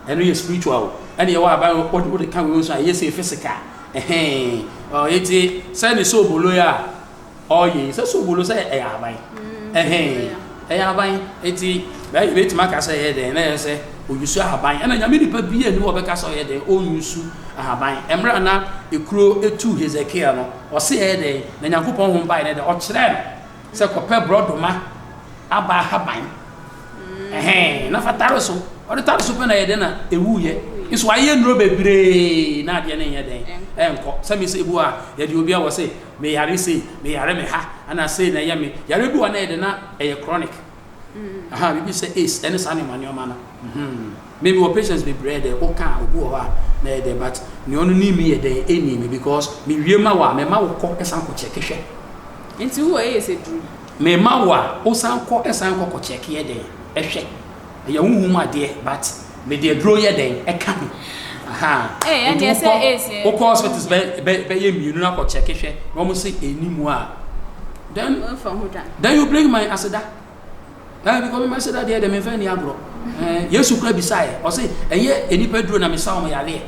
ɛno yɛ spiritual o ɛna yɛwɔ ahaban wode ka wei ho nso a ɛyɛ sei physical ɛhɛn ɔ eti sɛ ne soobolo yɛ a Ɔyɛ yi sɛ sobolo sɛ ɛyɛ ahaban ɛhɛn ɛyɛ ahaban eti bɛtumi aka sɛ ɛyɛ dɛn na ɛyɛ sɛ oyusu ahaban ɛna nyame nipa bi ani wɔ bɛka sɛ ɔyɛ dɛn onyusu ahaban ɛmmerɛ na ekuro etu Hezekiel no ɔse ɛyɛ dɛn na Nyankopɔn ho bae ne dɛ ɔkyerɛ no sɛ kɔpɛ borɔdoma aba ahaban ɛhɛn na fa tare so ɔde tare so pɛ na ɛyɛ dɛn na ewuiɛ nso ayɛ nnuro bebree na adeɛ no nyɛ dɛn ɛnkɔ sɛ me sɛ ebu a yɛde obi a wɔ se Me yare sei, me yare me ha, ɛna sei na ɛyɛ me. Yare bi wɔ hɔ na ɛyɛ dɛ na ɛyɛ chronic. Aha, biribi sɛ AIDS ɛne saa nneɛma nneɛma no. Mhm. Me mewɔ patients bebree dɛ, woka a obi wɔ hɔ a na ɛyɛ dɛ but nea ɔno nim me yɛ dɛn ɛnni me because me wie ma wo a mema wo kɔ san kɔ check hwɛ. Nti wowɔ AIDS aduru? Mema wo a wosan kɔ san kɔ kɔ check yɛ dɛn ɛhwɛ. Ɛyɛ honhom mu adeɛ but mede aduro yɛ dɛn ɛka ho ahaa nti wokɔ wokɔ hospitals bɛ bɛ bɛyɛ mmienu na kɔ check hwɛ na wɔn se ɛni mu a then then you bring my aseda ɛɛ because my aseda deɛ deɛ menfɛ ni agorɔ ɛɛ Yesu kura bisa yɛ ɔse ɛyɛ nipa duro na mesa wɔn yareɛ.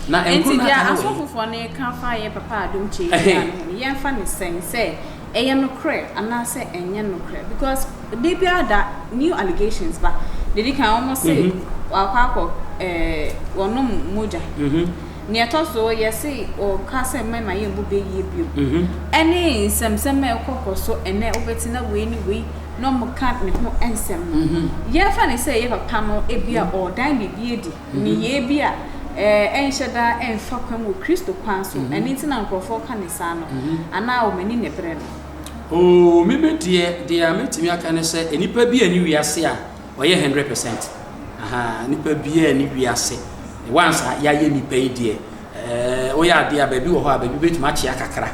Na Enti deɛ asɔfofoɔ no reka fa yɛn papa Adom Kyei Duah no ho no, yɛmfa no sɛn? Sɛ ɛyɛ nokorɛ anaasɛ ɛnyɛ nokorɛ? Because da biara da new allegations ba. Deɛ ɛdi kan, wɔn se wakɔ akɔ ɛɛ wɔnom mogya. Nea ɛtɔ so, yɛse ɔka sɛ mɛma yɛmmu bɛ yie bio. Ɛne nsɛmsɛm a ɛkɔkɔ so ɛnnɛ, wobɛte na wei ne wei na wɔka ne ho nsɛm no. Yɛmfa no sɛ yɛn papa no ebia ɔredan biribi adi. Nneyɛe bi a ɛnhyɛ da mfa kwan wɔ Kristo kwan so, ɛno nti na nkurɔfoɔ ka no saa no, anaa wɔn ani na ɛbrɛ no? Oo, me me deɛ, deɛ mɛtumi aka ne sɛ, nnipa biara nni wiase a ɔyɛ 100%. Ahaa, nnipa biara nni wiase. Once a yɛayɛ nnipa yi deɛ, ɛɛ, woyɛ adeɛ a, baabi wɔ hɔ a, baabi bɛtumi akyea kakra.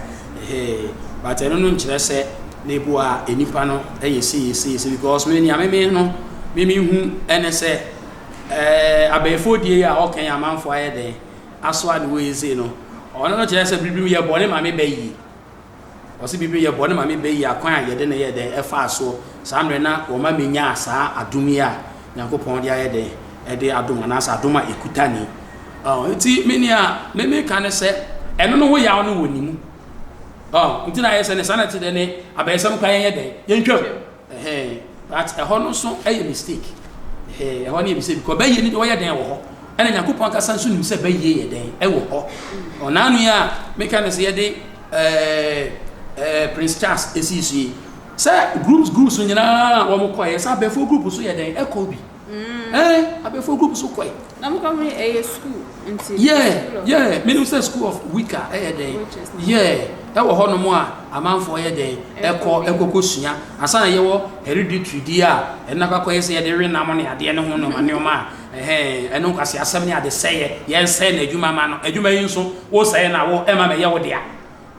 Ɛhɛɛ, but ɛno no nkyerɛ sɛ na ebi wɔ a nnipa no yɛ sei, yɛ sei, yɛ sei, because me nea me me no, me mehu ne sɛ, Ɛɛ abɛɛfoɔ die yi a ɔka yi amanfoɔ ayɛ dɛn asoa ne wei sei no ɔno no kyerɛ sɛ biribi yɛ bɔne ma me bɛ yie ɔse biribi yɛ bɔne ma me bɛ yie akwan a yɛde ne yɛ dɛn ɛfaa soɔ saa mmerɛ na wɔma me nyaa saa adom yi a Nyankopɔn de ayɛ dɛn ɛde adom anaasɛ adom a ɛkuta ni ɔ nti me nea me meka ne sɛ ɛno no ho yaw no wɔ ne mu ɔ nti na ayɛ sɛ ne saa na te dɛ ne abɛɛsɛm kora yɛnyɛ dɛn yɛntwam Ɛhɛn but ɛhɔ no nso yɛ mistake ɛhɛn ɛhɔ no yɛ mistake because bɛyie no deɛ ɔyɛ dɛn wɔ hɔ ɛna Nyankopɔn ankasa nso nim sɛ bɛyie yɛ dɛn ɛwɔ hɔ ɔnaano yi a meka no sɛ yɛde ɛɛ ɛɛ Prince Charles esii so yi sɛ groups groups nyinaa wɔn kɔɛ sɛ abɛɛfoɔ group so yɛ dɛn ɛkɔ bi ɛɛ abɛɛfoɔ group so kɔɛ. Na mo kɔ ɛyɛ school nti. Yeah yeah menim sɛ school of wicca ɛyɛ dɛn yeah ɛwɔ hɔ nom a amanfoɔ yɛ dɛn ɛkɔ ɛkɔ kɔ sua ansa na yɛwɔ hereditary di a ɛno akɔ akɔyɛ sɛ yɛde we nam ne adeɛ ne ho nneɛma nneɛma a ɛhɛn ɛno nkwasi asɛm ne ade sɛyɛ yɛn sɛɛ na adwuma ma no adwuma yi nso wo sɛɛ na wo ɛma mɛyɛ wo dea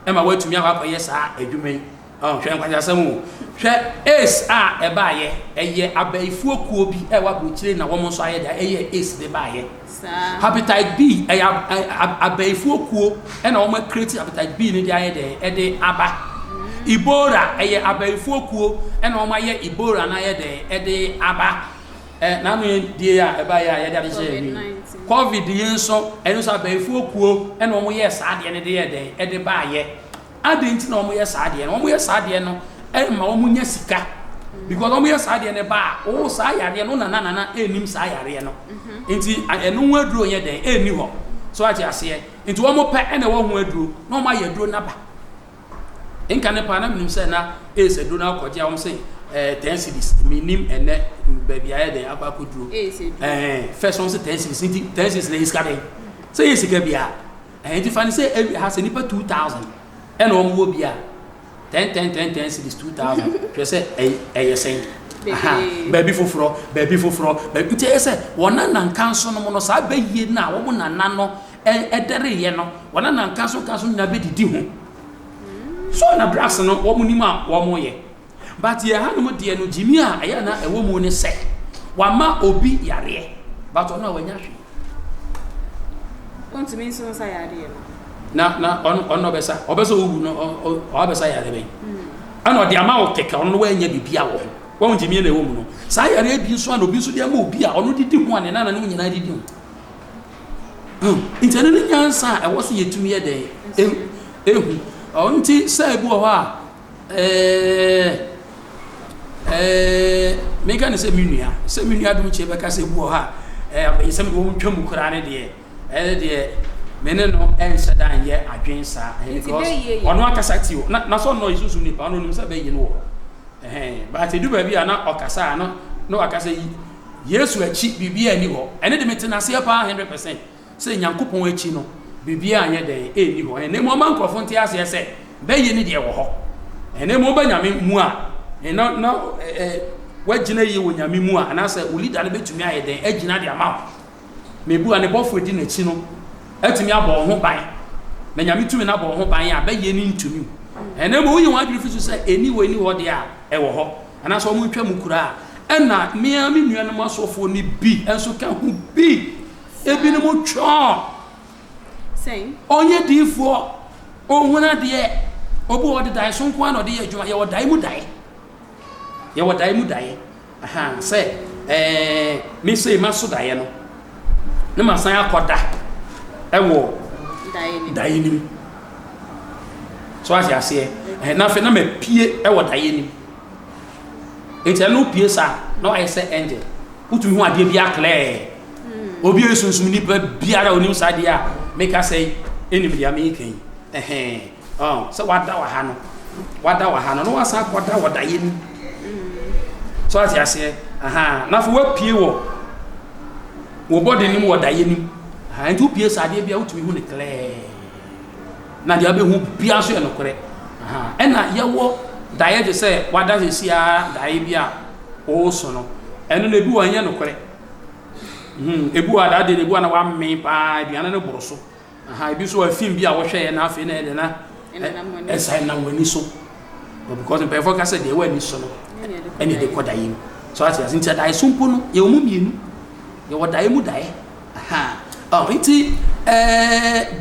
ɛma woatumi akɔ akɔyɛ saa adwuma yi Ɔn, hwɛ nkwaseasɛm o. Hwɛ AIDS a ɛbaeɛ, ɛyɛ abayifoɔ kuo bi a ɛwɔ aburokyire na wɔn nso ayɛ dɛ, ɛyɛɛ AIDS de baeɛ. Saa. Hepatitis B, ɛyɛ ab, ɛ, ab, abayifoɔ kuo ɛna wɔn acreate hepatitis B no de ayɛ dɛ, ɛde aba. Ebola, ɛyɛ abayifoɔ kuo ɛna wɔn ayɛ Ebola no ayɛ dɛ, ɛde aba. Ɛ, n'ano yɛ die a ɛbaeɛ a yɛde ahyehyɛ yɛn ho yi. COVID-19. Covid yi nso, ɛno nso abayifoɔ kuo ɛna wɔn yɛɛ saa adeɛ no de yɛɛ dɛn, ɛde baeɛ. Adɛn nti na wɔyɛ saa adeɛ no? Wɔyɛ saa adeɛ no ma wɔnya sika. Because wɔyɛ saa adeɛ no ba a, wo saa yareɛ no, wo nana nana ɛnnim saa yareɛ no. Nti ɛno ho aduro nyɛ dɛn? Ɛnni hɔ. So ate aseɛ? Nti wɔn pɛ ɛna ɛwɔ ho aduro na wɔn ayɛ aduro no aba. Nka ne paa na menim sɛ na AIDS aduro no akɔgye a wɔn se 10 cedis. Menim ɛnɛ baabi baabi ayɛ dɛn akɔ akɔduro. Ɛɛ first wɔn sɛ 10 cedis, nti 10 cedis na yɛ sika dɛn sɛ yɛ sika bia. Ɛɛ nti fa ne sɛ ɛwi ha sɛ nipa 2000 ɛna wɔn wɔ bi a, 10 10 10 10 cedis, 2000, hwɛ sɛ ɛyɛ sɛn. Baabi foforɔ, baabi foforɔ, baabi. Nti ɛyɛ sɛ wɔn nananka nso no mu no, saa bɛyie no a wɔn nana no ɛdɛreyɛ no, wɔn nananka nso ka so nyinaa bɛdidi ho so na drugs no wɔn nim a wɔn yɛ. But yɛ hanom deɛ no, gyimi a ɛyɛ na ɛwɔ mu ne sɛ wama obi yareɛ, but ɔno a wanya hwee. Ɔntumi nso nsa yareɛ no. Na ɔno ɔbɛsa owu no, ɔbɛsa yareɛ bɛn ɛna ɔde ama wo kɛkɛ? Ɔno no wanya biribi a wɔ ho wɔn gyimi na ɛwɔ mu no. Saa yareɛ bi nso a na obi nso de ama obi a ɔno didi ho a ne nana ne nyinaa didi ho. Nti ɛno ne nyansa a ɛwɔ so yɛtumi yɛ dɛn ehu ɔno. Nti sɛ ebi wɔ hɔ a meka ne sɛ me nua dom kyɛ bɛka sɛ ebi wɔ hɔ a sɛ mede wɔn twa mu koraa ne deɛ, ɛne deɛ me ne no ɛnhyɛ da nyɛ adwen saa, because ɔno akasa ti o na sɛ ɔno ɔyɛ susu nipa, ɔno onim sɛ bɛyɛ no wɔ hɔ ɛhɛn. But edu baabi a na ɔkasa a no na wakasa yi Yesu akyi biribi ani hɔ. Ɛne de mete n'aseɛ paa 100% sɛ Nyankopɔn akyi no biribi anyɛ dɛn ɛnni hɔ. Ɛnna mu ɔma nkurɔfo nte aseɛ sɛ bɛyɛ ne deɛ wɔ hɔ. Ɛnna mu ɔba Nyame mu a na ɛɛ wagyina yie wɔ Nyame mu a, anaasɛ wo leader no bɛtumi ayɛ dɛn agyina de ama wo. Mebu a ne bɔfo di n'akyi no atumi abɔ wo ho ban na Nyame tumi no abɔ wo ho ban a, bɛyɛ ne ntumi. Ɛnna mu woyi wɔn adwene fi so sɛ ɛni hɔ, ɛni hɔ deɛ a, ɛwɔ hɔ anaasɛ wɔn ntwa mu koraa. Ɛna mmea me nuanom asɔfoɔ no bi nso ka ho bi, ebinom twɔn. Ɔnyɛ diifoɔ, ɔhun adeɛ. Obi wɔ ɔde dae so nko ara na ɔde yɛ adwuma. Yɛwɔ dae mu dae, yɛwɔ dae mu daeɛ sɛ me sɛ ma so daeɛ no ne ma san akɔda ɛwɔ daeɛ nim so ase aseɛ ɛɛ na afei na ma pie ɛwɔ daeɛ nim. Eti ɛno pie saa na wayɛ sɛ angel, wotumi hu adeɛ bi aklɛɛ. Obi a esunsum nipa biara onim saa adeɛ a meka sɛ enim deɛ meka yi. Ɛhɛn, ɔn sɛ wada wɔ ha no, wada wɔ ha no na wasan akɔda wɔ daeɛ nim so ase aseɛ ahan, na afei wapue wɔ wɔ bɔde nim wɔ daeɛ nim ahan. Nti wopie saa adeɛ bi a wotumi hu ne clear na deɛ wobɛhu bia nso yɛ nokorɛ. Ɛna yɛwɔ daeɛ te sɛ wada sɛsi a daeɛ bi a wɔreso no, ɛno no ebi wɔ ɛnyɛ nokorɛ. Ebi wɔ adadeɛ no, ebi wɔ na wamee paa, aduane no boro so. Ebi nso wɔ film bi a wɔhwɛeɛ na afei na ɛde na ɛsan nam w'ani so, because mpanyinfoɔ ka sɛ deɛ ɛwɔ ani so no ɛna ɛde kɔ daeɛ mu so ate ase. Nti daeɛ so mpo no yɛwɔ mu mmienu, yɛwɔ daeɛ mu daeɛ. Ɔ nti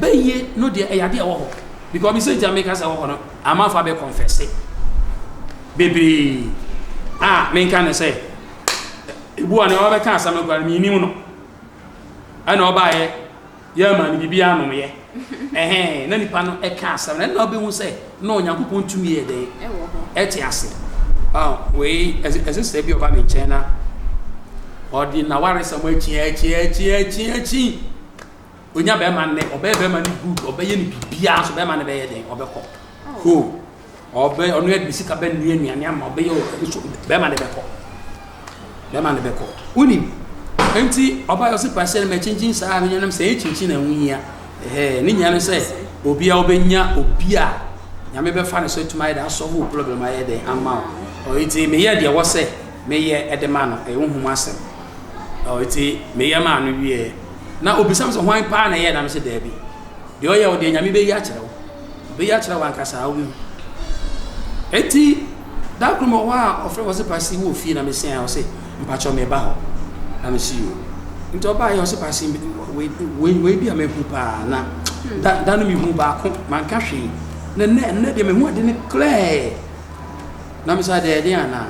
bɛyie no deɛ, ɛyɛ adeɛ ɛwɔ hɔ, because mi sɛ nti a meka sɛ ɛwɔ hɔ no, amanfo abɛ confess bebree a menka ne sɛ ebu a ne ɔbɛka asɛm no koraa no menim no. Ɛna ɔbaayɛ yɛ ma no biribi anom yɛ ɛhɛn na nipa no ɛka asɛm no, ɛna ɔbɛhu sɛ na Onyankopɔn tumi yɛ dɛn ɛte ase. Wei ɛsɛ sɛ bi ɔba me nkyɛn na ɔde n'awaresɛm akyi akyi akyi akyi akyi onya bɛrima nnɛ, ɔbɛyɛ bɛrima no good, ɔbɛyɛ no biribiara nso bɛrima no bɛyɛ dɛn? Ɔbɛkɔ ho ɔbɛ ɔno yɛ de sika bɛnua nnuane ama ɔbɛyɛ nso bɛrima no bɛkɔ, bɛrima no bɛkɔ. Wonim nti ɔba yɛ ɔsi pahyɛ no ma kyinkyin saa mi nyanam sɛ ɛyɛ kyinkyin na ɛho hia. Ɛhɛ ne nyinaa no sɛ obi a ɔbɛnya obi a Nyame bɛfa ne so atumi ayɛ dɛ asɔfo wo problem ayɛ dɛ ama wo. Ɔyɛ nti meyɛ deɛ wɔ sɛ meyɛ ɛde ma no, ɛyɛ honhom asɛm. Ɔyɛ nti meyɛ maa no wieɛ na obisa me sɛ hwan paa na ɛyɛ, na me sɛ daabi, deɛ ɔyɛ wo deɛ Nyame bɛyi akyerɛ wo, ɔbɛyi akyerɛ wo ankasa a wobɛhu. Enti da koro mewɔ hɔ a ɔfrɛ wɔ sɛ pasi wɔ fie, na mesɛn a ɔsɛ mpakyɛw meba hɔ, na mesi o. Nti ɔbaeɛ ɔsɛ pasi wei bi a mahu paa na da no mehu baako manka hwee, na nnɛ deɛ mehu ade no clear. Na mesɛ deɛ ɛden anaa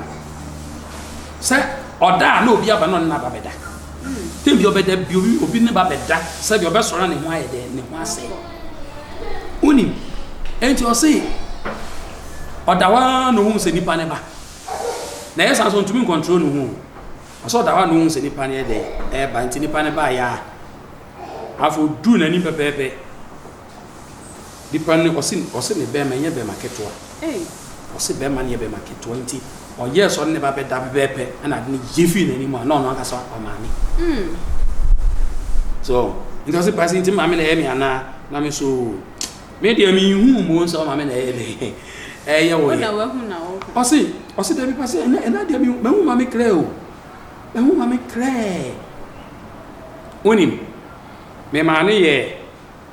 sɛ ɔda a na obi aba na ɔne no aba bɛda tem bi ɔbɛda bi obi ne ba bɛda sɛdeɛ ɔbɛsɔre na ne ho ayɛ dɛ ne ho asɛe wonim. Enti ɔse ɔda hɔ ara na ohun sɛ nipa ne ba na ɛyɛ saa so ntumi ncontrol ne ho. Ɔsɛ ɔda hɔ a na ohun sɛ nipa ne yɛ dɛ ɛɛba. Nti nipa ne ba yɛ a afei oduu n'anim pɛpɛɛpɛ. Nipa no ɔse ne bɛrima nyɛ bɛrima ketewa, ɔse bɛrima no yɛ bɛrima ketewa nti. Ɔyɛɛ sɛ ɔne ne ba bɛda pɛpɛɛpɛ ɛna ade no yɛ fii n'anim a na ɔno ankasa ɔmaame. So nti ɔse pasi nti maame na ɛyɛ me anaa na me so me deɛ menhuu mu sɛ ɔmaame na ɛyɛ dɛ ɛyɛ wo yɛ. Ɔse ɔse dabi pasi ɛnɛ ɛnɛ deɛ mahu maame klɛ o mahu maame klɛ. Wonim me maame yɛ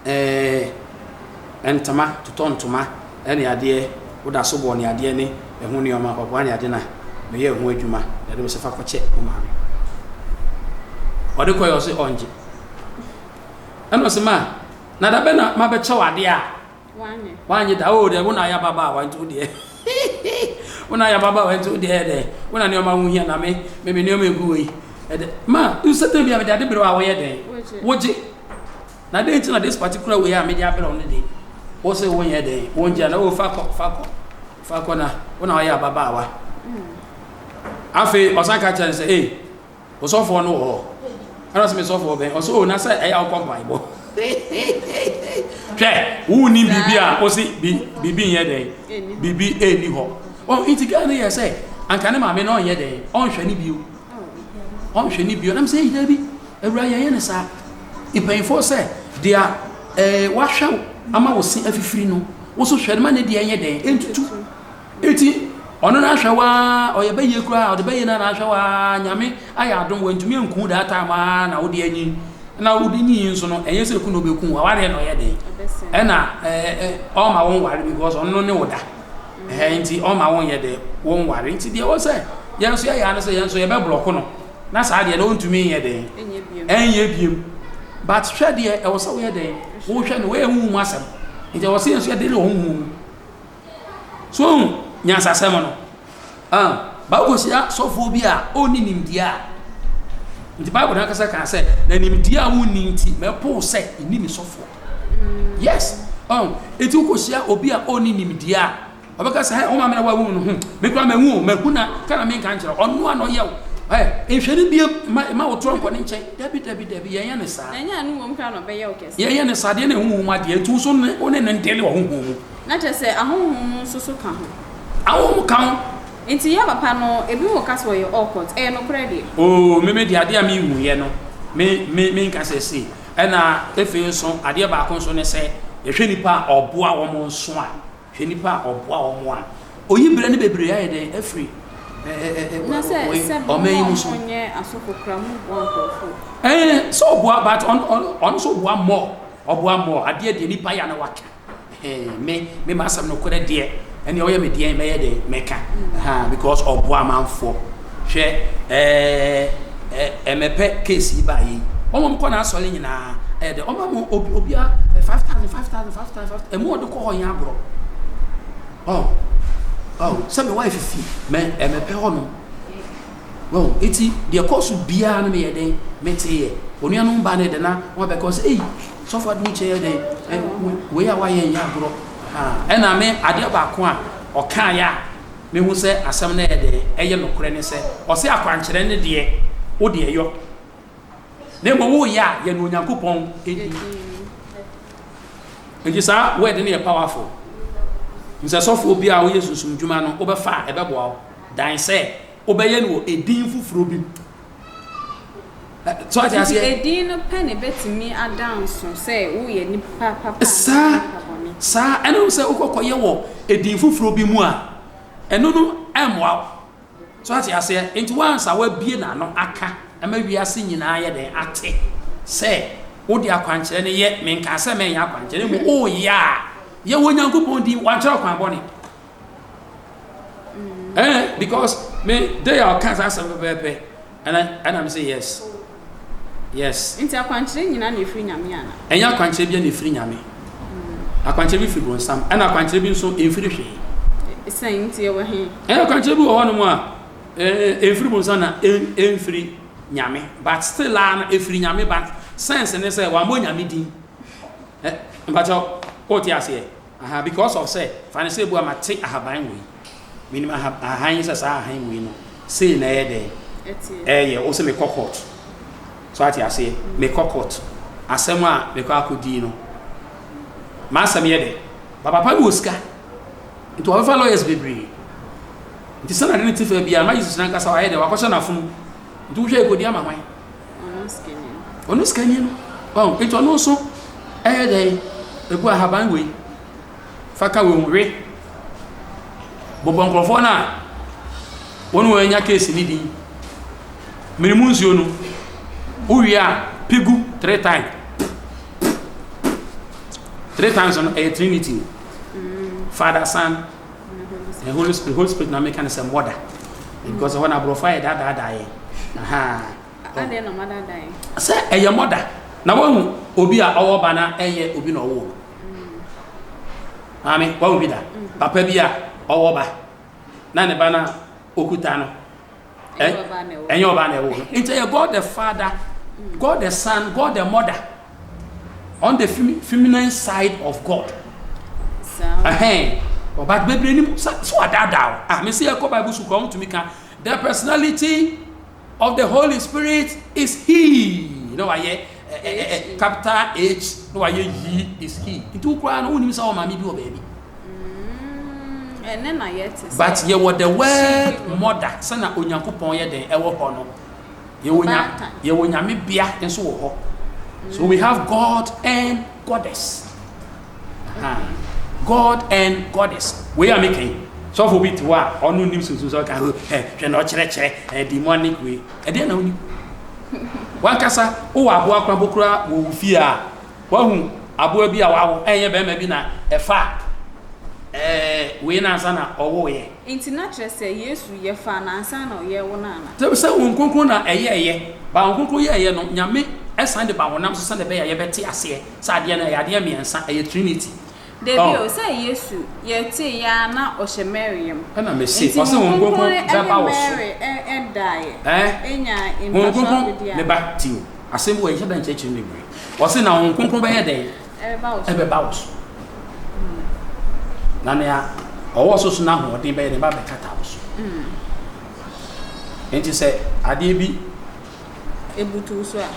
Ɛɛ ntoma, totɔ ntoma ne adeɛ, woda so bɔ ne adeɛ ne ɛho nneɛma, mpaboa ne ade na meyɛ ho adwuma na ɛde sɛ fa kɔkyɛ wo maame. Ɔde kɔɛ ɔse ɔngye. Ɛna ɔse ma, na da bɛ na mabɛkyɛ wo adeɛ a wanyɛ da o deɛ wo na ayɛ ababaawa nti wo deɛ wo na ayɛ ababaawa nti wo deɛ dɛ wo na nneɛma ho hia na me me me nneɛma egu wei ɛdɛ ma nsɛtɛ bi a mede ade bere a wɔyɛ dɛn wogye. Na dɛn nti na this particular wei a mede abrɛ wo no de, wo se wonyɛ dɛn, wongye na oh fa kɔ, fa kɔ, fa kɔ na wo na woyɛ ababaawa. Afei ɔsan ka kyerɛ no sɛ, ei, osɔfoɔ no wɔ hɔ. Ɛna ɔsɛ me sɔfoɔ bɛn? Ɔsɛ oh na sɛ ɛyɛ a wokɔ mpaebɔ. Hwɛ, wonni biribi a wo se biribi nyɛ dɛn, biribi ɛnni hɔ. Oh, nti gaa no yɛ sɛ anka ne maame no ɔnyɛ dɛn, ɔnhwɛ ne bio. Ɔnhwɛ ne bio. Nam sɛ, ei, dabi. Awura yɛnyɛ no saa. Mpanyinfoɔ sɛ deɛ ɛɛ wahwɛ wo ama wo se afifiri no, wo so hwɛ no ma ne deɛ nyɛ dɛn ɛntutu. Eti ɔno na ahwɛ waa ɔyɛ bɛyie koraa ɔde bɛyie na na ahwɛ waa nyame ayɛ adom wantumi anku that time aa na wode anyin na wode nyin nso no ɛnyɛ sɛ ku na ɔbɛku awareɛ na ɔyɛ dɛn ɛna ɛɛ ɔma wo nware because ɔno ne wo da. Ɛhɛn nti ɔma wo nyɛ dɛn wo nware nti deɛ ɛwɔ sɛ yɛn nso yɛyɛ ano sɛ yɛn nso yɛbɛ blɔko no. Na saa deɛ no ɔntumi nyɛ dɛn? Ɛnyɛ biem. But hwɛ deɛ ɛwɔ sɛ woyɛ dɛn? Wohwɛ no, woyɛ honhom mu asɛm. Nti ɛwɔ sɛ yɛn nso yɛde ne wɔ honhom mu. So ohu nyansasɛm no? Ah, ba wokɔhyia sɔfoɔ bi a ɔnni nimdeɛ a, nti Bible no ankasa kaa sɛ, na nimdeɛ a wonni nti, mɛpo sɛ nni me sɔfoɔ. Yes. Oh, nti wokɔhyia obi a ɔnni nimdeɛ a, Ɔbɛka sɛ, Hɛ, wo maame na wawu no, hmm, me koraa mawu o, mahu na, ka na menka nkyerɛ wo. Ɔno a na ɔyɛ wo. Hɛ, nhwɛ no biom, mma, mma wo torɔ nkɔ ne nkyɛn. Dabi, dabi, dabi, yɛnyɛ no saa. Na ɛnyɛ ɛno mmom koraa na ɔbɛyɛ wo kɛse. Yɛnyɛ no saa, deɛ na ɛho mu adeɛ, nti wo nso ne, wo ne no ndele wɔ honhom mu. Na kyerɛ sɛ, ahonhom nso so ka ho. Ahonhom ka ho. Nti yɛ papa no, ebinom ka sɛ ɔyɛ occult, ɛyɛ nokorɛ deɛ? Oo, me, me deɛ adeɛ a mehuiɛ no, me, me, menka sɛ sei. Ɛna afei nso, adeɛ baako nso ne sɛ, yɛhwɛ nnipa a ɔboa wɔn nso a, Hwɛ nnipa a ɔboa wɔn a oyi brɛ no bebree ayɛ dɛn afiri ɔman yi mu so. Ɛɛ sɛ ɔboa but ɔno nso ɔboa more ɔboa more adeɛ deɛ nipa yɛ na waka ɛɛ me me ma asɛm no korɛ deɛ ɛnna ɔyɛ me deɛ mɛyɛ deɛ mɛka ɛha because ɔboa amanfoɔ hwɛ ɛɛ ɛmɛpɛ case yi ba yi wɔn a wɔkɔ n'asɔre nyinaa ɛyɛ dɛ wɔn ama obi obiara 5000 5000 5000 5000 ɛmu ɔde kɔ hɔ nyɛ agorɔ ɔ ɔ sɛ me wife fi mɛ ɛmɛpɛ hɔ no wɔn eti deɛ kɔɔ so biara no meyɛ dɛn mete yɛ onuanom ba ne de na wɔn abɛka sɛ eyi sɔfo adum kyɛ yɛ dɛn ɛ wei a wayɛ nyɛ agorɔ ɛna me adeɛ baako a ɔkaa yɛ a mehu sɛ asɛm no yɛ dɛn ɛyɛ nokorɛ ne sɛ ɔsɛ akwankyerɛ ne deɛ wo deɛ yɔ na mmom woyɛ a yɛ no Onyankopɔn din. Nti saa word no yɛ powerful. Nsɛ sɔfoɔ bi a woyɛ sunsum dwuma no wobɛfa a ɛbɛboa wo dan sɛ wobɛyɛ no wɔ edin foforɔ bi mu. So ate aseɛ? Edin no pɛ na ɛbɛtumi ada nso sɛ woyɛ nipa papa saa saa ɛno sɛ wokɔkɔyɛ wɔ edin foforɔ bi mu a ɛno no ɛmmoa wo. So ate aseɛ? Enti once a wabue n'ano aka ama wiase nyinaa ayɛ dɛn? Ate sɛ wode akwankyerɛ no yɛ, menkaa sɛ mɛnyɛ akwankyerɛ, na mmom woyɛ a, yɛ wɔ Onyankopɔn din, wankyerɛ wo kwan bɔne. Eh, because me, day a ɔka saa asɛm pɛpɛɛpɛ, ɛna, ɛna me sɛ yes. Yes. Nti akwankyerɛ nyinaa na ɛfiri Nyame ana? Ɛnyɛ akwankyerɛ biara na ɛfiri Nyame. Akwankyerɛ bi firi bronsam, ɛna akwankyerɛ bi nso ɛmfiri hwee. Sɛn nti ɛwɔ he? Ɛyɛ akwankyerɛ bi wɔ hɔnom a ɛmfiri bronsam na ɛmfiri Nyame, but still a no ɛfiri Nyame but sense ne sɛ wammɔ Nyame din. Mpakyɛw, wote aseɛ? Aha, because of sɛ, fa no sɛ ebua mate ahaban wei. Menim aha, ahan yi sɛ saa ahan wei no, sei na ɛyɛ dɛn? Ɛyɛ, wo sɛ mekɔ court. So ate aseɛ? Mekɔ court. Asɛm a mekɔ akɔdi no, m'asɛm yɛ dɛ. Ba papa no wɔ sika. Nti wɔbɛfa lawyers bebree. Nti sɛnea ade no te fa biara, ma Jesus nankasa wayɛ dɛ, wakɔhyɛ n'afono. Nti wohwɛ ekodi ama hwan? Ɔno sikani no. Ɔn, nti ɔno nso ɛyɛ dɛ, egu ahaban wei, fa ka wei ho, we. Bobɔ nkurɔfoɔ no a wɔne wɔn anya case no din. Mene mu nsuo no, wowie a, pigu three times. Three times no, ɛyɛ Trinity. Father, Son, and Holy Spirit. Holy Spirit na meka no sɛ mother. Because ɛhɔ no aborɔfo ayɛ daadaadaa yɛn. Aha. Sɛ ɛyɛ mother. Na wahu obi a ɔwɔ ba na ɛnyɛ obi na ɔwɔ no. Maame, wahu bi da? Papa bi a ɔwɔ ba na ne ba na okuta no. Ɛnyɛ ɔba na ɛwɔ no. Nti ɛyɛ God the Father, God the Son, God the Mother. On the feminine side of God. Ɛhɛn. But bebree nim so adaadaa o. Ah, me se yɛkɔ Bible sukuu a wɔntumi ka the personality of the Holy Spirit is He. Na wayɛ capital H na wayɛ Y is He. Nti wo koraa no wonim sɛ wɔ maame bi wɔ baabi. But yɛwɔ the word mother sɛna Onyankopɔn yɛ dɛn ɛwɔ hɔ no. Yɛwɔ nya yɛwɔ nyame bea nso wɔ hɔ. So we have God and goddess. God and goddess. Wei a meka yi, sɔfo bi te hɔ a ɔno nim sunsun sɛ ɔka ɛ hwɛ na ɔkyerɛkyerɛ ɛ demonic wei. Ɛdeɛ na wonim. Wankasa wowɔ aboa kora bokura wɔ wo fie a wahu aboa bi a wawo ɛnyɛ bɛrima bi na ɛfa ɛɛ wei na ansa na ɔwoeɛ. Nti na kyerɛ sɛ Yesu yɛ faa no ansa na ɔyɛ wo no ana? Sɛ sɛ Honhom Kronkron na ɛyɛɛyɛ, ba Honhom Kronkron yɛɛyɛ no, Nyame ɛsan de ba honam so sɛdeɛ ɛbɛyɛ a yɛbɛte aseɛ sɛ adeɛ no ɛyɛ adeɛ mmiɛnsa, ɛyɛ Trinity. Dabi o, sɛ Yesu, yɛtee yɛ ara na ɔhyɛ Mary yam. Ɛna mese, Nti ɔse Honhom Honhom Kronkron Kronkron ɛne bɛba wo so. Mary ɛdaeɛ, Ɛɛ? ɛnyaa Honhom mpasoɔ Kronkron, akodeɛ me a. ba, tie o, asɛm bi wɔ hɔ yɛnhyɛ da nkyerɛkyerɛ mu bebree. Ɔse na Honhom Kronkron bɛyɛ dɛn? Ɛbɛba wo so. Ɛbɛba wo so. Na nea ɔwɔ so so no ahoɔden bɛyɛ dɛn? Ɛba bɛkata wo so. Nti sɛ adeɛ bi. Ebutu wo so a.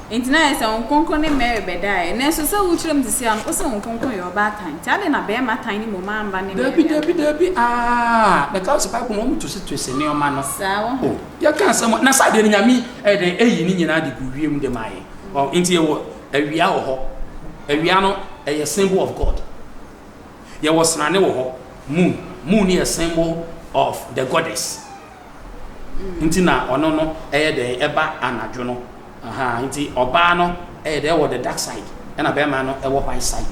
Nti na ayɛ sɛ Honhom Kronkron ne Mary bɛdaeɛ. Nanso sɛ wokyerɛ mu sisi a no, wose Honhom Kronkron yɛ ɔbaatan. Nti adɛn na bɛrima tan no mmom amma ne Mary Dabi, dabi, dabi, aa, mɛka wo sɛ Bible no wɔn twesetwese nneɛma no. Saa wɔ ho. Oh, yɛka asɛm na saa deɛ no Nyame ɛyɛ dɛn ɛyi ne nyinaa de gu wiem de maa yɛn. Ɔ, nti yɛwɔ awia wɔ hɔ. Awia no ɛyɛ symbol of God. Yɛwɔ srane wɔ hɔ, moon. Moon no yɛ symbol of the goddess. Nti na ɔno no ɛyɛ dɛn ɛba anadwo no. Aha, nti ɔbaa no ɛyɛ dɛn ɛwɔ the dark side, ɛna bɛrima no ɛwɔ white side.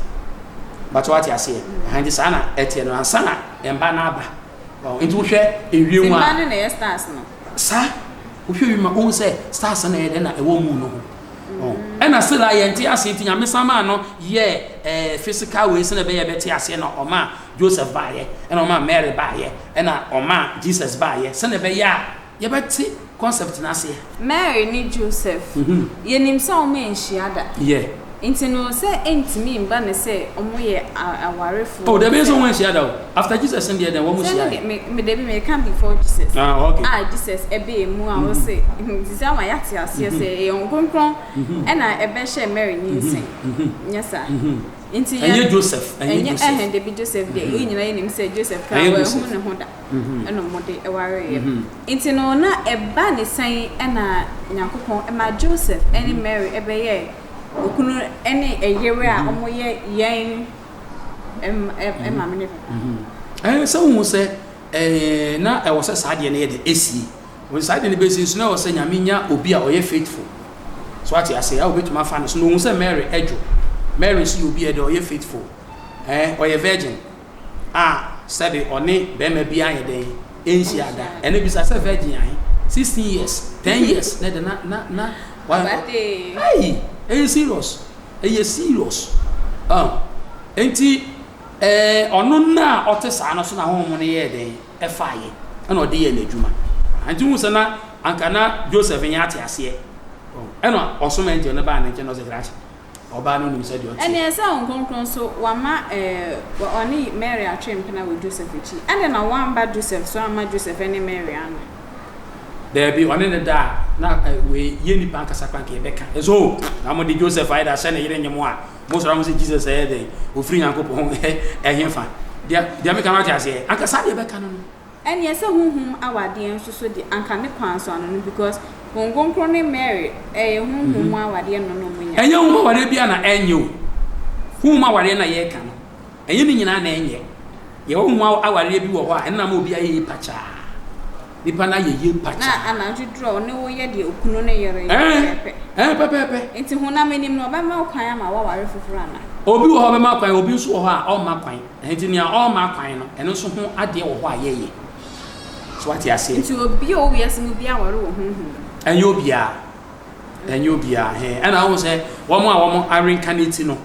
But wate aseɛ? Aha, nti saa na ɛteɛ no ansa na mba no aba. Nti wohwɛ ewiem a. Mba no na ɛyɛ stars no. Saa, wohwɛ ewiem a, wohu sɛ stars no ɛyɛ dɛn na ɛwɔ moon no ho. Ɛna still a yɛnte aseɛ nti Nyame san maa no yɛɛ ɛɛ physical wei sɛnea ɛbɛyɛ yɛbɛte aseɛ na ɔmaa Joseph baayɛ ɛna ɔmaa Mary baayɛ ɛna ɔmaa Jesus baayɛ sɛnea ɛbɛyɛ a yɛbɛte concept no aseɛ. Mary ne Joseph, yɛnim sɛ wɔn anhyia da. Yeah. Nti no sɛ ɛntumi mba no sɛ wɔn yɛ awarefoɔ. Oh dabi ɛnsɛ wɔn anhyia da o. After Jesus no deɛ dɛn wɔn Sɛ hyiaeɛ. no deɛ me dabi meka before Jesus. Ah okay. A Jesus ɛbɛɛ mu a ɔse nti sɛ ama yɛate aseɛ sɛ ɛyɛ Honhom Kronkron ɛna ɛbɛhyɛɛ Mary nyinsɛn. Nyɛ saa? Nti yɛ Ɛnyɛ Joseph, ɛnyɛ ɛnyɛ Joseph. ɛhɛn dabi Joseph deɛ yɛn nyinaa yɛnim sɛ Joseph koraa Ɛnyɛ wanhu Joseph. ne ho da ɛna wɔde wareeɛ. Nti no na ɛba ne sɛn ɛna Nyankopɔn ɛma Joseph ɛne Mary ɛbɛyɛɛ okunu ɛne ɛyere a wɔyɛ yɛn maame ne papa. Ɛɛ sɛ wohu sɛ ɛɛ na ɛwɔ sɛ saa adeɛ no yɛ dɛ ɛsie. Wɔn saa adeɛ no bɛsi nso na ɛwɔ sɛ Nyame nya obi a ɔyɛ faithful. So ate aseɛ a obɛtumi afa no so na ohun sɛ Mary ɛdwo. Mary nso yɛ obi a ɛdɛ ɔyɛ faithful. Ɛɛ ɔyɛ virgin a sɛbe ɔne bɛrima bi ayɛ dɛn ɛnhyia da. Ɛno bisa sɛ virgin ahe? 16 years, 10 years na ɛdɛ na na na wa. Ɛyi ɛyɛ serious. Ɛyɛ serious. Ɔn. Enti ɛɛ ɔno no a ɔte saa no so na honhom no yɛɛ dɛn? Ɛfaeɛ. Ɛna ɔde yɛɛ n'adwuma. Enti wohu sɛ na anka na Joseph nyɛ ate aseɛ. Ɔn. Ɛna ɔsoma angel no baa ne nkyɛn na ɔsɛ krakye. Ɔbaa no nim sɛdeɛ ɔteɛ. Ɛneɛ sɛ Honhom Kronkron nso wama ɛɛ ɔne Mary atwe mpena wɔ Joseph akyi. Adɛn na wamba Joseph so amma Joseph ɛne Mary anna? Daabi, ɔne no da a, na wei yɛ nipa ankasa koraa nka yɛbɛka. Ɛsɛ o, na mo de Joseph ayɛ dɛ ahyɛ ne yere nyem a, mo sɔrɔ mo sɛ Jesus ɛyɛ dɛn? Ofiri Nyankopɔn ɛhefa? Deɛ deɛ meka no ate aseɛ? Anka saa deɛ yɛbɛka no no. Ɛneɛ sɛ honhom awadeɛ nso so de anka ne kwan so ano no because Honhom Kronkron ne Mary ɛyɛ honhom mu awadeɛ no na ɔmo nya. Ɛnyɛ honhom awadeɛ biara na ɛnyɛ o. Honhom awadeɛ na yɛreka no, ɛnyɛ ne nyinaa na ɛnyɛ. Yɛwɔ honhom awadeɛ bi wɔ hɔ a, ɛno na ama obi ayɛ yie pakyaa. Nipa no ayɛ yie pakyaa. Na anadwo duru a ɔne wo yɛ deɛ okunu ne yere yɛ pɛpɛɛpɛ. Ɛɛ, pɛpɛɛpɛ. Nti honam anim no ɔbɛma wo kwan ama woaware foforɔ anaa? Obi wɔ hɔ a ɔbɛma kwan, obi nso wɔ hɔ a ɔmma kwan. Nti nea ɔmma kwan no, ɛno nso ho adeɛ wɔ hɔ a yɛyɛ. So wate aseɛ? Nti obi a ɔwɔ wiase mu biara ware wɔ honhom mu? Ɛnyɛ obiara. Ɛnyɛ obiara. Hɛn. Ɛna wohu sɛ wɔn a wɔn areincarnate no.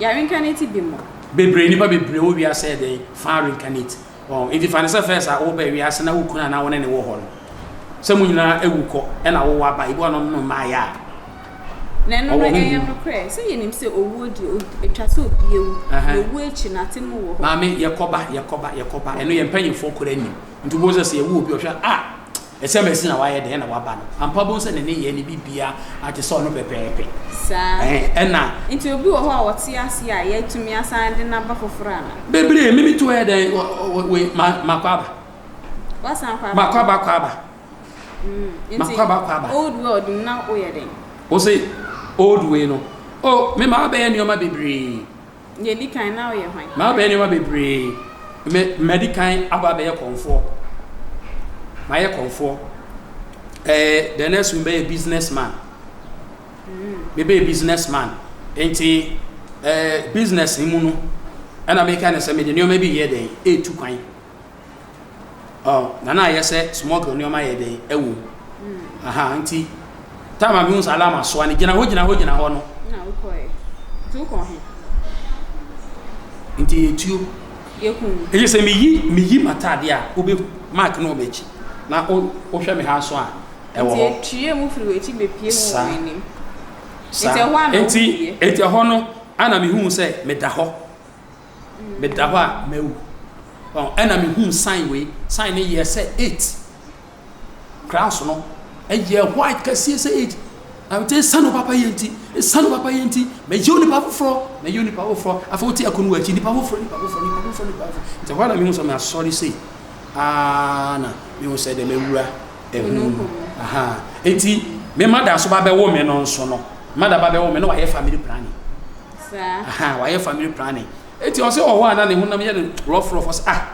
Yɛareincarnate bi mo? Bebree, nnipa bebree wɔ wiase yɛ dɛn? Fa reincarnate. Wɔn. Nti fa no sɛ first a woba wiase na wo kunu anaa wo ne ne wɔ hɔ no. Sɛ mo nyinaa awu kɔ ɛna wowɔ aba, ebi wɔ hɔ no mmaeɛ a. Na ɛno no, ɛyɛ nokorɛ sɛ yɛnim sɛ owuo deɛ, ɛtwa sɛ obi awu, na owuo akyi no, atemmu wɔ hɔ. Maame, yɛkɔba, yɛkɔba, yɛkɔba, ɛno yɛn mpanyinfoɔ koraa nim. Nti wobɛhu sɛ sɛ yɛwo obi ɔhwɛ a, ah, ɛsɛ mɛsi na wayɛ dɛn na waba no. Ampa wobɛhu sɛ ne nneyɛɛ ne biribiara ate sɛ ɔno pɛpɛɛpɛ. Saa. Ɛna. Nti obi wɔ hɔ a ɔte ase a yɛatumi asan de no aba foforɔ anaa? Bebree, me metu hɔ yɛ dɛn, wei, makɔ aba. Woasan akɔ aba? Makɔ aba, akɔ aba. Mm, Makɔ aba akɔ aba. Old world mu na woyɛ dɛn? Wo se old way no. Oh, me maa bɛyɛ nneɛma bebree. Deɛ di kan na woyɛ hwan? Maa bɛyɛ nneɛma bebree. Me madi kan aba abɛyɛ kɔnfoɔ. Mayɛ kɔnfoɔ. Eh, the next one bɛyɛ business man. Mm. Me bɛyɛ business man. Nti, eh, business mu no, ɛna meka ne sɛ mede nneɛma bi yɛ dɛn, ɛretu kwan. Oh, na na ayɛ sɛ smuggle nneɛma yɛ dɛn ɛwɔ mu. Mm. Aha, nti time a mehu sɛ alarm asoa no gyina hɔ gyina hɔ gyina hɔ no. Na wokɔɛ. Nti wokɔ he? Nti yɛtuo. Yɛkum. Ɛyɛ sɛ meyi meyi m'atadeɛ a wobɛ mark no wɔ m'akyi na wohwɛ me ha nso a ɛwɔ hɔ. Nti ɛtue mu firi w'akyi bɛpie mu wɔ w'anim. Saa. Nti ɛhɔ a na wohuiɛ. Nti ɛhɔ no ana mehu sɛ meda hɔ. Meda hɔ a mawu. Ɔn, ɛna mehuu sign wei. Sign no yɛɛ sɛ eight. Crowns no ɛyɛ white kɛseɛ sɛ eight. Na mete esiane wo papa yɛ nti, esiane wo papa yɛ nti, mɛyɛ onipa foforɔ, mɛyɛ onipa foforɔ. Afei wote ɛko no wɔ akyi, nipa foforɔ, nipa foforɔ, nipa foforɔ, nipa foforɔ. Nti ɛhɔ a na mehu sɛ masɔre sei. Aa na mehu sɛ deɛ mawura ɛho mu. Aha. Nti me mada so ba bɛwo me no nso no, mada ba bɛwo me no wayɛ family planning. Saa. Ahaa wayɛ family planning. Eti ɔsɛ wɔ hɔ a na ne honam yɛ no rough rough ɔsɛ ah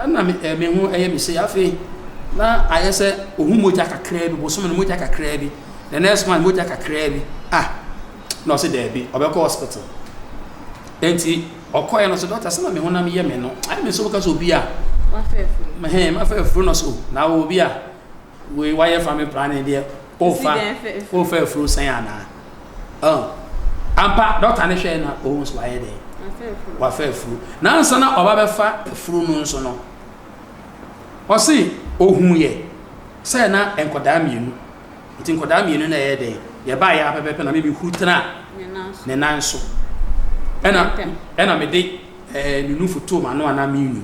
ɛna me eh, me ho ɛyɛ me sei afei na ayɛ sɛ ohun mogya kakraa bi bosome no mogya kakraa bi the next month mogya kakraa bi ah na ɔsɛ daabi ɔbɛkɔ hospital enti ɔkɔɛ no sɛ doctor sɛ na me honam yɛ me no ayɛ me sɛ woka sɛ obi a mɛhɛn mafa afuro no so na obi a Wei wayɛ family planning deɛ wofa wofa afuro sɛn anaa oh ampa dɔkta ne hwɛ na ohun so wayɛ dɛn wafa afuro nansa na ɔba bɛfa afuro no nso no ɔse ohun yɛ sɛ na nkɔdaa mmienu nti nkɔdaa mmienu na ɛyɛ dɛn yɛbaa yɛ apɛpɛpɛ na mimi huru tena ne nan so ɛna ɛna mede ɛɛ ne nufu too m'ano anaa menu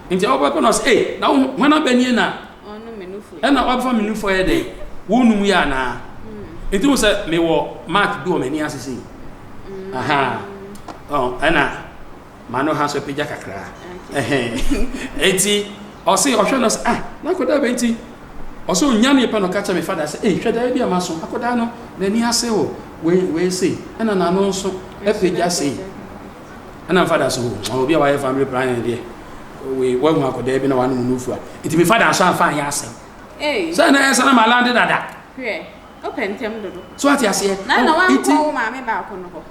nti ɔbɛpɛ na ɔsɛ ee na hwan abɛnie na Ɛna wabɛfa me nufoɔ yɛ dɛn? Wonum yɛ anaa? Nti wo sɛ mewɔ mark bi wɔ m'ani ase sei. Aha. Oh, ɛna m'ano ha nso apagya kakra. Enti ɔse ɔhwɛ no sɛ ah, na akɔdaa bɛ nti ɔsɛ onya ne pɛ no ka kyerɛ me fada sɛ ei hwɛ daeɛ bi a maso akɔdaa no n'ani ase o wei wei sei ɛna n'ano nso apagya sei. Ɛna me fada so o obi a wayɛ family planning deɛ wei wahu akɔdaa bi na wanom nufu a nti me fada nso amfa anyɛ asɛm sɛ na ɛsɛ na malande dada. Hwɛ wopɛ ntɛm dodo. So ate aseɛ. Na na wankɔ wo maame baako no hɔ.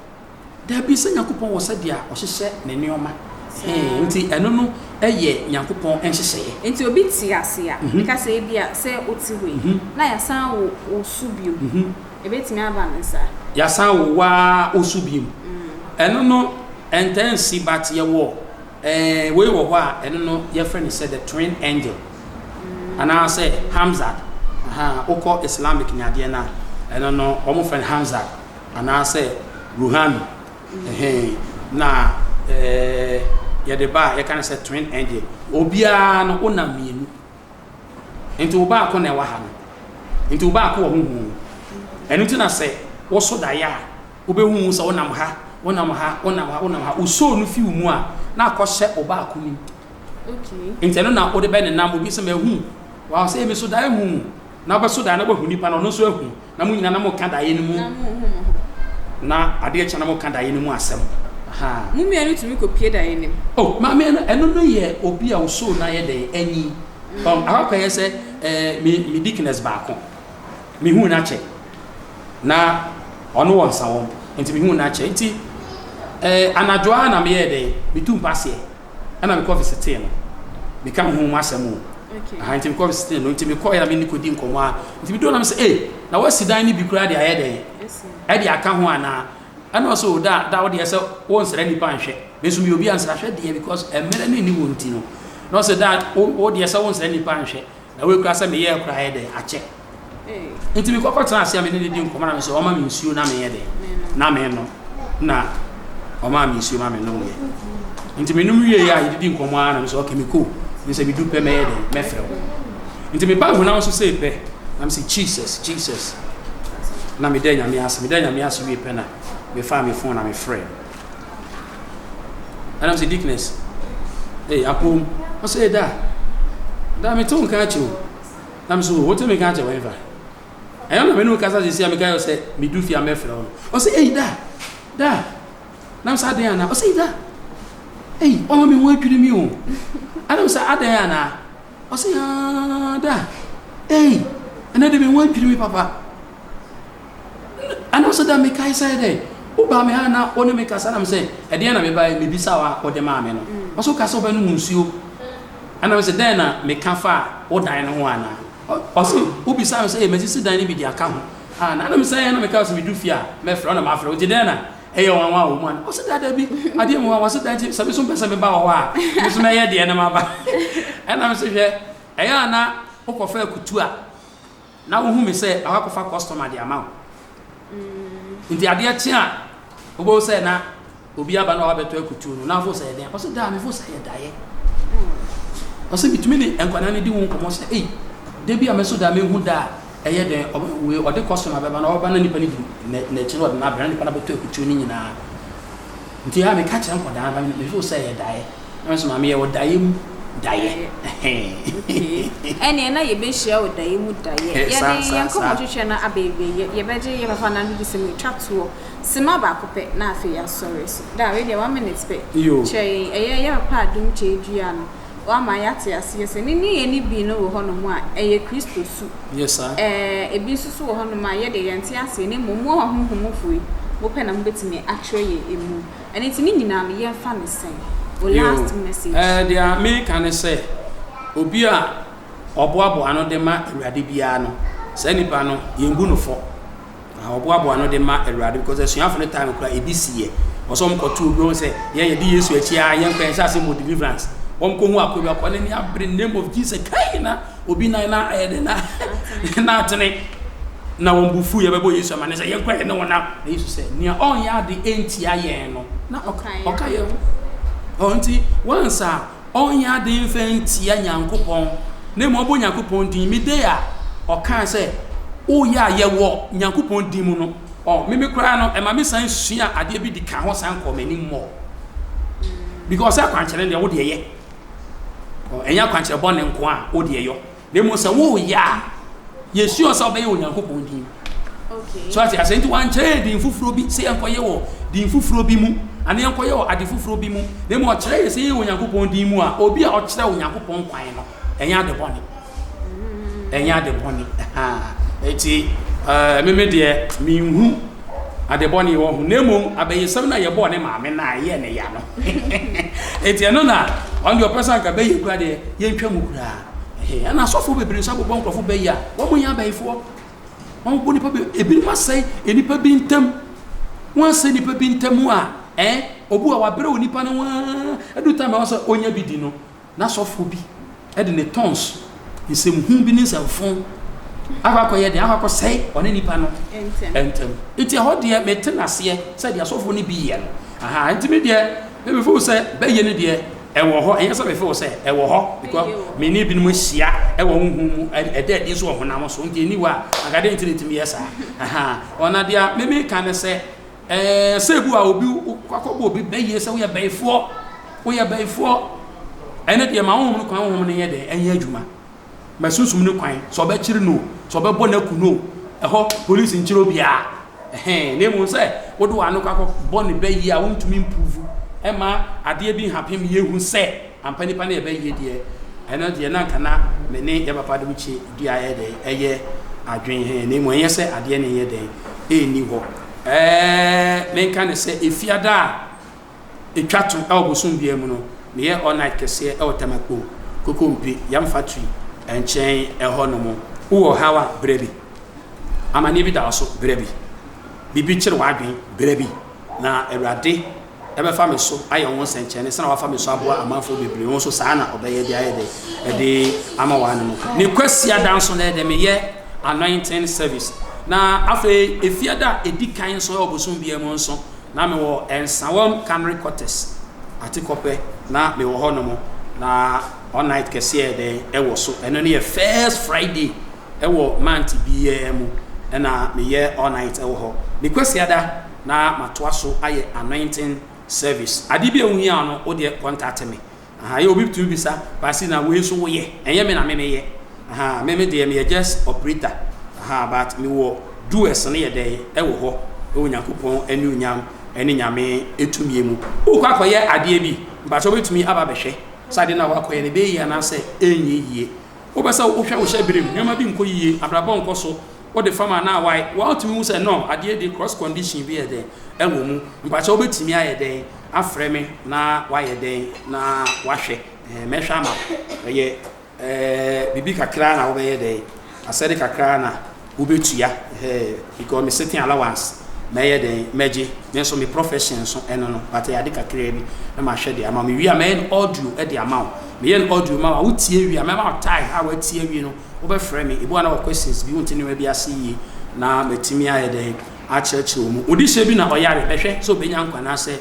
Dabi sɛ Nyankopɔn wɔ sɛdeɛ ɔhyehyɛ ne nneɛma nti ɛno no yɛ Nyankopɔn nhyehyɛeɛ. Nti obi te ase a meka sɛ ebia sɛ wote hɔ yi na yɛasan wo wo so bio Ebetumi aba no saa. Yɛasan wo waa wo so bio. Ɛno no ɛntaa nsi but yɛwɔ eh, wei wɔ hɔ a ɛno no yɛfrɛ no sɛ the twin angel anaasɛ Hamzad. Aha, wokɔ Islamic ne adeɛ no a ɛno no wɔfrɛ no Hamzad anaasɛ Ruhanu. Ɛhɛn, na eh, yɛde ba a yɛka no sɛ twin angel. Obiara no wonam mmienu. Nti wo baako na ɛwɔ ha no. Nti wo baako wɔ honhom mu. Ɛno nti na sɛ woso daeɛ a, wobɛhu sɛ wonam ha, wonam ha, wonam ha, wonam ha. Wo soul no fi wo mu a, na akɔhyɛ wo baako no mu. Nti ɛno na wode bɛnenam obi sɛ mahu wow sɛ me so daeɛ hu na wobɛso daeɛ na woahu nipa no ɔno nso ahu na mo nyinaa na moka daeɛ no mu na adeɛ kyɛ na moka daeɛ no mu asɛm. Mo mmienu tumi kɔpie daeɛ no mu. Oh maame ɛno ɛno no yɛ obi a wo soul no ayɛ dɛn anyi. Ɔn akɔyɛ sɛ ɛɛ me me deaconess baako mehuu no akyɛ na ɔno wɔ nsawɔm nti mehuu no akyɛ nti ɛɛ anadwo ara na meyɛɛ dɛn metu mpaseɛ ɛna mekɔ visitee no meka ho mu asɛm o aha nti mekɔ visitee no nti mekɔɛ na me ne kɔdi nkɔmmɔ a nti meduru na me sɛ ee na wasi dan no bi koraa de ayɛ dɛn ɛde aka ho anaa ɛna ɔsɛ o da da wodeɛ sɛ wonsra nnipa nhwɛ me nso meyɛ obi a nsrahwɛ deɛ because mmerɛ no nni wɔ nti no na ɔsɛ da wo deɛ sɛ wonsra nnipa nhwɛ Na wei koraa sɛ meyɛɛ koraa ayɛ dɛn akyɛ. Nti mekɔ kɔtena ase a me ne no di nkɔmmɔ na me sɛ ɔma me nsuo na meyɛ dɛn na menom na ɔmaa me nsuo ma menom yɛ. Nti menom wie yɛ a yɛdidi nkɔmmɔ ara na me sɛ ɔkɛ mekɔ me sɛ medu pɛ mɛyɛ dɛn mɛfrɛ wo. Nti meba honam so sei pɛ na me sɛ Jesus Jesus na meda Nyame ase meda Nyame ase wie pɛ na mefaa me phone na mefrɛ no. Ɛna mesɛ Deaconess, ee apom. Ɔsɛ ee da, da mete wo nka akyɛ o. Na mesɛ o wote me nka akyɛ wɔ ɛmfa. Ɛyɛ na me ne wo kasa sisi a meka yɛ sɛ medu fie a mɛfrɛ wo no. Ɔsɛ ei da, da. Na mesɛ adɛn ana? Ɔsɛ ei da, ei ɔma me ho adwiri mi o. Ɛna mesɛ adɛn ana? Ɔsɛ aa da, ei ɛnɛ de me ho adwiri mi papa. Ɛna ɔsɛ dɛ mekae sɛ dɛ wobaa me ha na wo ne me kasa na me sɛ ɛdeɛn na mebae mebisa wo a wode maa me no ɔsɛ woka sɛ wobɛnom nsuo ɛna me sɛ dɛn na meka fa wo dan no ho anaa ɔsɛ wobisa me sɛ masisi dan no bi de aka ho ana ɛna me sɛ ɛna meka sɛ medu fie a mɛfrɛ wo na mafrɛ wo nti dɛn na ɛyɛ nwanwa wɔ mu ana ɔsɛ dada bi adeɛ mu nwanwa sɛ dan nti sɛ me so mpɛ sɛ meba wɔ hɔ a me so mɛyɛ deɛ na maba ɛna me sɛ hwɛ ɛyɛ a na wokɔfa akutu a Na wohu me sɛ makɔfa customer de ama wo. Nti adeɛ kye a, wobɛhu sɛ na obi aba na wabɛtɔ akutuo no, na afo sɛ ɛdɛn? Ɔsɛ daa, mefo sɛ ɛyɛ daeɛ. Ɔsɛ metumi ne nkwadaa no di ho nkɔmmɔ sɛ, ei, da bi a mɛso da mehu da a ɛyɛ dɛn, wei ɔde customer bɛba na ɔba na nipa no di n'akyi na ɔde no abrɛ na nipa no abɛtɔ akutuo no nyinaa. Nti a meka kyerɛ nkwadaa no, mefo sɛ ɛyɛ daeɛ. Na me nso maame yɛwɔ daeɛ mu daeɛ. Okay. Ɛneɛ na yɛbɛhyia wɔ daeɛ mu daeɛ. Yɛde yɛn nkɔmmɔtwetwe no aba awieɛ. Yɛbɛgye yɛn papa no adodisɛm atwa toɔ. Sima baako pɛ na afei yɛasɔre so. Daa wei deɛ one minute pɛ. Kyerɛ yɛn ɛyɛ yɛn papa adom kyɛdua no. Wama yɛate aseɛ sɛ ne nneyɛɛ no bi no wɔ hɔnom a ɛyɛ Kristo su. Ɛɛ ebi nso so wɔ hɔnom a yɛdeɛ yɛnte aseɛ na mmom mo ahonhomfoɔ yi mopɛ na mobɛtumi akyerɛ yɛn ɛmu. Ɛno nti ne nyinaa no yɛmfa no sɛn? Wo last message. Ɛɛ deɛ meka ne sɛ, obi a ɔboaboa ano de ma Awurade biara no, saa nipa no yɛnbu no fɔ. Na ɔboaboa ano de ma Awurade because asuafo no time koraa ebi si yɛ. Wɔsɛ wɔn kɔto obi wɔn sɛ yɛn yɛde Yesu akyi a yɛn kɔ yɛn hyɛ ase mu deliverance. Wɔn kɔ hu akɔ bi akɔ n'ani abere name of Jesus kai na Obi nan na ayɛ dɛ na na atene na wɔn bo fu yɛbɛbɔ Yesu amane sɛ yɛnkɔ yɛne wɔn na na Yesu sɛ nea ɔnyɛ ade ntia yɛn no na ɔka yɛn ho. Ɔnti once a ɔnyɛ ade mfa ntia Nyankopɔn na mmom ɔbɔ Nyankopɔn din me day a ɔkaa sɛ woyɛ a yɛwɔ Nyankopɔn din mu no ɔ meme koraa no ɛma me san sua adeɛ bi di ka ho san kɔ m'anim mɔ because sɛ akwankyerɛ deɛ wo deɛ yɛ Ɛnyɛ akwankyerɛ bɔne nko a wo deɛ yɔ, na mmom sɛ woreyɛ a, yɛ sure sɛ wobɛyɛ wɔ Onyankopɔn din mu. So ate aseɛ? Nti wankyerɛ yɛn din foforɔ bi sɛ yɛnkɔyɛ wɔ din foforɔ bi mu, anaa yɛnkɔyɛ wɔ ade foforɔ bi mu, na mmom ɔkyerɛ yɛn sɛ yɛyɛ wɔ Onyankopɔn din mu a, obi a ɔkyerɛ Onyankopɔn kwan no, ɛnyɛ ade bɔne. Ɛnyɛ ade bɔne. Eti ɛɛ meme deɛ menhu ade bɔne wɔ ho na mmom abɛyɛsɛm no a yɛbɔɔ ne maame no a ɛyɛɛ ne ya no. Eti ɛno na ɔno deɛ ɔpɛ sɛ anka bɛyɛ kura deɛ yɛntwa mu koraa. Ɛna asɔfoɔ bebree nso abobɔ nkurɔfo bɛyɛ a wɔn nyɛ abɛyifoɔ. Wɔn bɔ nipa bi ebinom asɛe nipa bi ntam. Wɔn asɛe nipa bi ntam a ɛn obu a wabrɛ wɔ nipa no ho ara ɛdu time a wɔsɛ onya bi di no. Na sɔfoɔ bi de ne tongues, nsɛmhu bi ne nsɛmfo akɔ akɔyɛ deɛ akɔ akɔsɛe ɔne nipa no ntam. Nti ɛhɔ deɛ mete n'aseɛ sɛ deɛ asɔfoɔ no bi yɛ no. Aha, nti me deɛ me feel sɛ bɛyɛ no deɛ ɛwɔ hɔ, ɛnyɛ sɛ me feel sɛ ɛwɔ hɔ because me ne binom ahyia ɛwɔ honhom mu, ɛda adi nso wɔ honam so, nti ɛni hɔ a, anka deɛ nti na ɛtumi yɛ saa. Aha, ɔna deɛ me meka ne sɛ, Ɛɛ, sɛ ebi wɔ a obi akɔbɔ obi bɛyie sɛ woyɛ bɛyifoɔ, woyɛ bɛyifoɔ. Ɛno deɛ ma honhom no kwan honhom no nyɛ dɛn ɛnyɛ adwuma. Ma sunsum no kwan sɛ ɔbɛkyere no o, sɛ ɔbɛbɔ no aku no o, ɛhɔ polisi nkyere obiara. Ɛhɛn, na mmom sɛ wode w'ano kɔ akɔbɔ no bɛ yie a wontumi mpuruvu ɛma adeɛ bi nhapem yɛhu sɛ ampa nipa no yɛ bɛ yie deɛ, ɛno deɛ na anka na me ne yɛ papa de wokye dua yɛ dɛn ɛyɛ adwen hɛn, na mmom ɛnyɛ sɛ adeɛ no nyɛ dɛn ɛnni hɔ. Ɛɛ menka no sɛ efiada a Etwa to wɔ bosom biara mu no, meyɛ all night kɛseɛ wɔ Tamakpo, Kokompe, Yam Factory nkyɛn hɔ nom. Wowɔ ɔhaw a, brɛ bi. Amaneɛ bi da wo so, brɛ bi. Biribi kyere w'adwene, brɛ bi. Na Awurade bɛfa me so ayɛ wo ho nsɛnkyerɛnne sɛdeɛ wafa me so aboa amanfoɔ bebree. Wo nso saa na ɔbɛyɛ de ayɛ dɛ, de ama wo ano no. Ne Kwasiada nso na ɛdɛ meyɛ anointing service. Na afei Efiada a ɛdi kan nso wɔ bosom biara mu nso, Na me wɔ Nsawam Cannery Quarters, Atikɔpɛ, na me wɔ hɔ nom, na all night kɛseɛ yɛ dɛn ɛwɔ so, ɛno no yɛ first Friday ɛwɔ month biara mu, ɛna me yɛ all night ɛwɔ hɔ. Me Kwasiada na matoa so ayɛ anointing service. Adeɛ bi a wo hia no, wo deɛ contact me. Ahaa yɛ obi tumi bisa pasi na wei nso woyɛ ɛnyɛ me na me meyɛ ahaa me me deɛ meyɛ just operator ahaa but mewɔ doers no yɛ dɛn ɛwɔ hɔ ɛwɔ Nyankopɔn anuonyam ɛne Nyame ɛtumie mu wokɔ akɔyɛ adeɛ bi mpakyɛ wobɛtumi aba bɛhwɛ sɛ adeɛ no a wakɔyɛ no ɛbɛyɛ yie anaasɛ ɛnyɛ yie wopɛ sɛ wohwɛ wo hyɛ berɛ mu nneɛma bi nkɔ yie abrabɔ nkɔ so Wode fam a na awae. Woatumi hu sɛ no adeɛ de cross condition bi yɛ dɛn ɛwɔ mu. Mpakyɛ wobɛtumi ayɛ dɛn afrɛ me na wayɛ dɛn na wahwɛ. Ɛɛ mɛhwɛ ama wo. Ɛyɛ ɛɛ biribi kakra na wobɛyɛ dɛn asɛde kakra na wobɛtua ɛɛ because me sitting allowance mɛyɛ dɛn mɛgye me nso me profession nso ɛno no but ɛyɛ ade kakra bi na mahwɛ de ama wo. Mewie a mɛyɛ no audio de ama wo. Meyɛ no audio ma wo a wotie wie a mɛma wo time a woatie awie no Wobɛfrɛ me, ebi a na wɔ questions bi, wonte nneɛma bi ase yie na matumi ayɛ dɛn akyerɛkyerɛ wo mu. Wo dehyɛ bi na ɔyare, bɛhwɛ sɛ obɛnya nkwa anaasɛ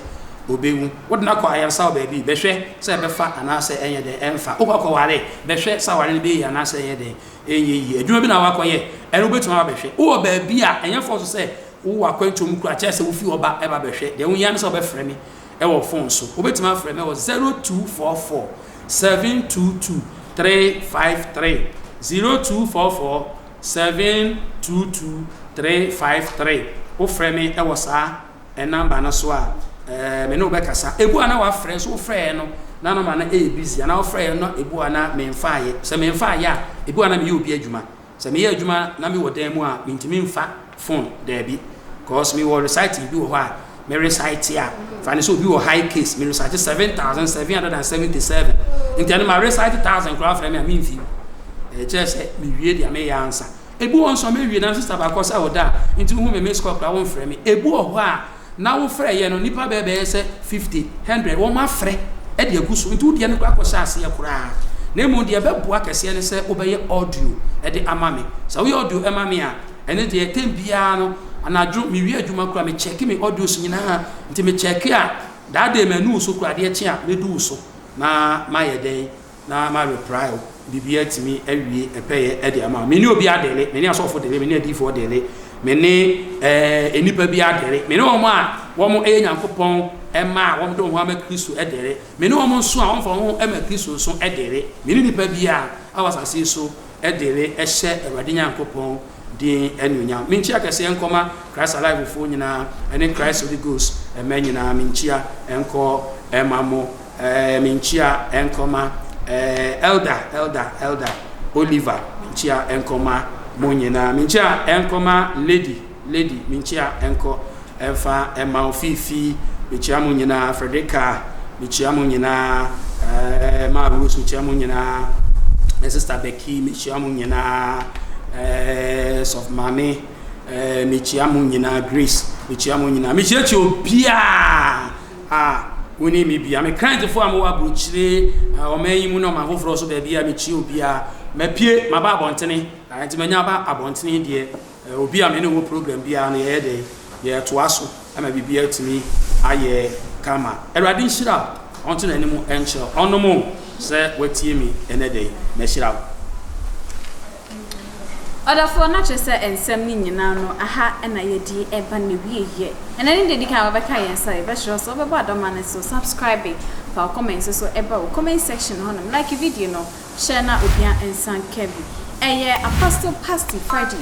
obɛwu. Wode no akɔ ayaresa wɔ baabi, bɛhwɛ sɛ ɛbɛfa anaasɛ ɛnyɛ dɛn, ɛmfa. Wokɔ akɔware, bɛhwɛ sɛ aware no bɛyɛ yie anaasɛ ɛnyɛ dɛn, ɛnyɛ yie. Adwuma bi na wakɔyɛ, ɛno wobɛtumi aba bɛhwɛ. Wowɔ baabi a, ɛnyɛ force sɛ wowɔ akwantuo mu koraa, kyerɛ sɛ wofi hɔ ba ɛba bɛhwɛ. Deɛ wohia ne sɛ wobɛfrɛ me wɔ phone so. Wobɛtumi afrɛ me wɔ 0244 722 353, 0244 722 353. Wofrɛ me wɔ saa number no so a, me ne wo bɛkasa. Ebu a na wafrɛ nso wofrɛɛ no na number no ɛyɛ busy anaa wofrɛɛ no na ebu a na memfaeɛ. Sɛ memfaeɛ a, ebu a na meyɛ obi adwuma. Sɛ meyɛ adwuma na mewɔ dan mu a, mentumi mfa phone, daabi. Cause mewɔ reciting bi wɔ hɔ a, me recite a, fa no sɛ obi wɔ high case, me recite 7777. Nti ɛno ma recite 1000 koraa frɛ me a, memfi. Ɛkyerɛ sɛ mewie deɛ meyɛ ansa. Ebi wɔ hɔ nso a mewie na sister baako sɛ ɔda a, nti wohu me miss call koraa womfrɛ me. Ebi wɔ hɔ a, na wo frɛ yɛ no nipa bɛyɛ bɛyɛ sɛ 50, 100 wɔn afrɛ de agu so nti wo deɛ no koraa kɔhyɛ aseɛ koraa na mmom deɛ ɛbɛboa kɛseɛ ne sɛ wobɛyɛ audio de ama me sɛ woyɛ audio ma me a ɛne deɛ tɛm biara no anadwo mewie adwuma koraa me check me audios nyinaa nti me check a that day manu wo so koraa adeɛ kye a mɛdu wo so na mayɛ dɛn na ma reply wo, biribiara atumi awie pɛyɛ de ama wo. Me ne obiara dele, me ne asɔfo dele, me ne adiyifoɔ dele, me ne eh, nnipa biara dele, me ne wɔn a wɔn yɛ Nyankopɔn mma a wɔn de wɔn ho ama Kristo dele, me ne wɔn nso a wɔmfa wɔn ho ma Kristo nso dele, me ne nnipa biara a wɔ asase yi so dele hyɛ Awurade Nyankopɔn din anuonyam. Me nkyia kɛseɛ nkɔma Christ Alive foɔ nyinaa ne Christ Holy Ghost mma nyinaa, me nkyia nkɔ ma mo. Eh, me nkyia nkɔma eh, Elder, Elder, Elder Oliver, me nkyia nkɔma mo nyinaa. Me nkyia nkɔma Lady, Lady, me nkyia nkɔ ɛmfa ɛma wo Fifi, me kyia mo nyinaa. Frederica, me kyia mo nyinaa. Eh, Ma Rose, me kyia mo nyinaa. Eh, Sister Becky, me kyia mo nyinaa. Eh, Sof Mame, eh, me kyia mo nyinaa. Grace, me kyia mo nyinaa. Me kyiakyia obiara. A Wonni me bia. Me Christfoɔ a mowɔ aburokyire, ɔman yi mu ne ɔman foforɔ so baabi a mekyia obiara. Mapue, maba abɔntene, nti manya aba abɔntene deɛ, obi a me ne wɔ program biara no yɛyɛ dɛn? Yɛtoa so ma biribiara atumi ayɛ kama. Awurade nhyira wo, ɔnto n'anim nkyerɛ wo, ɔnnom wo sɛ watie me ɛnɛ da yi. Mahyira wo. Ɔdɔfoɔ, na kyerɛ sɛ nsɛm no nyinaa no, aha na yɛde reba n'awieɛ. Ɛnnɛ ne deɛ ɛdi kan a wobɛka yɛn nsa, yɛbɛsrɛ wo sɛ wobɛbɔ adɔma no so, subscribe, fa wo comment nso ba wɔ comment section hɔnom, like video no, share na obia nsa nka bi. Ɛyɛ Apostle Pasty Freddy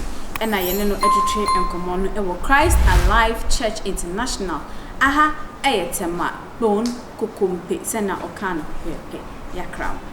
na yɛne no twetwe nkɔmmɔ no wɔ Christ Alive Church International, aha yɛ Tema, Kpone, Kokompe, sɛnea ɔkaa no pɛpɛɛpɛ. Yɛakra wo.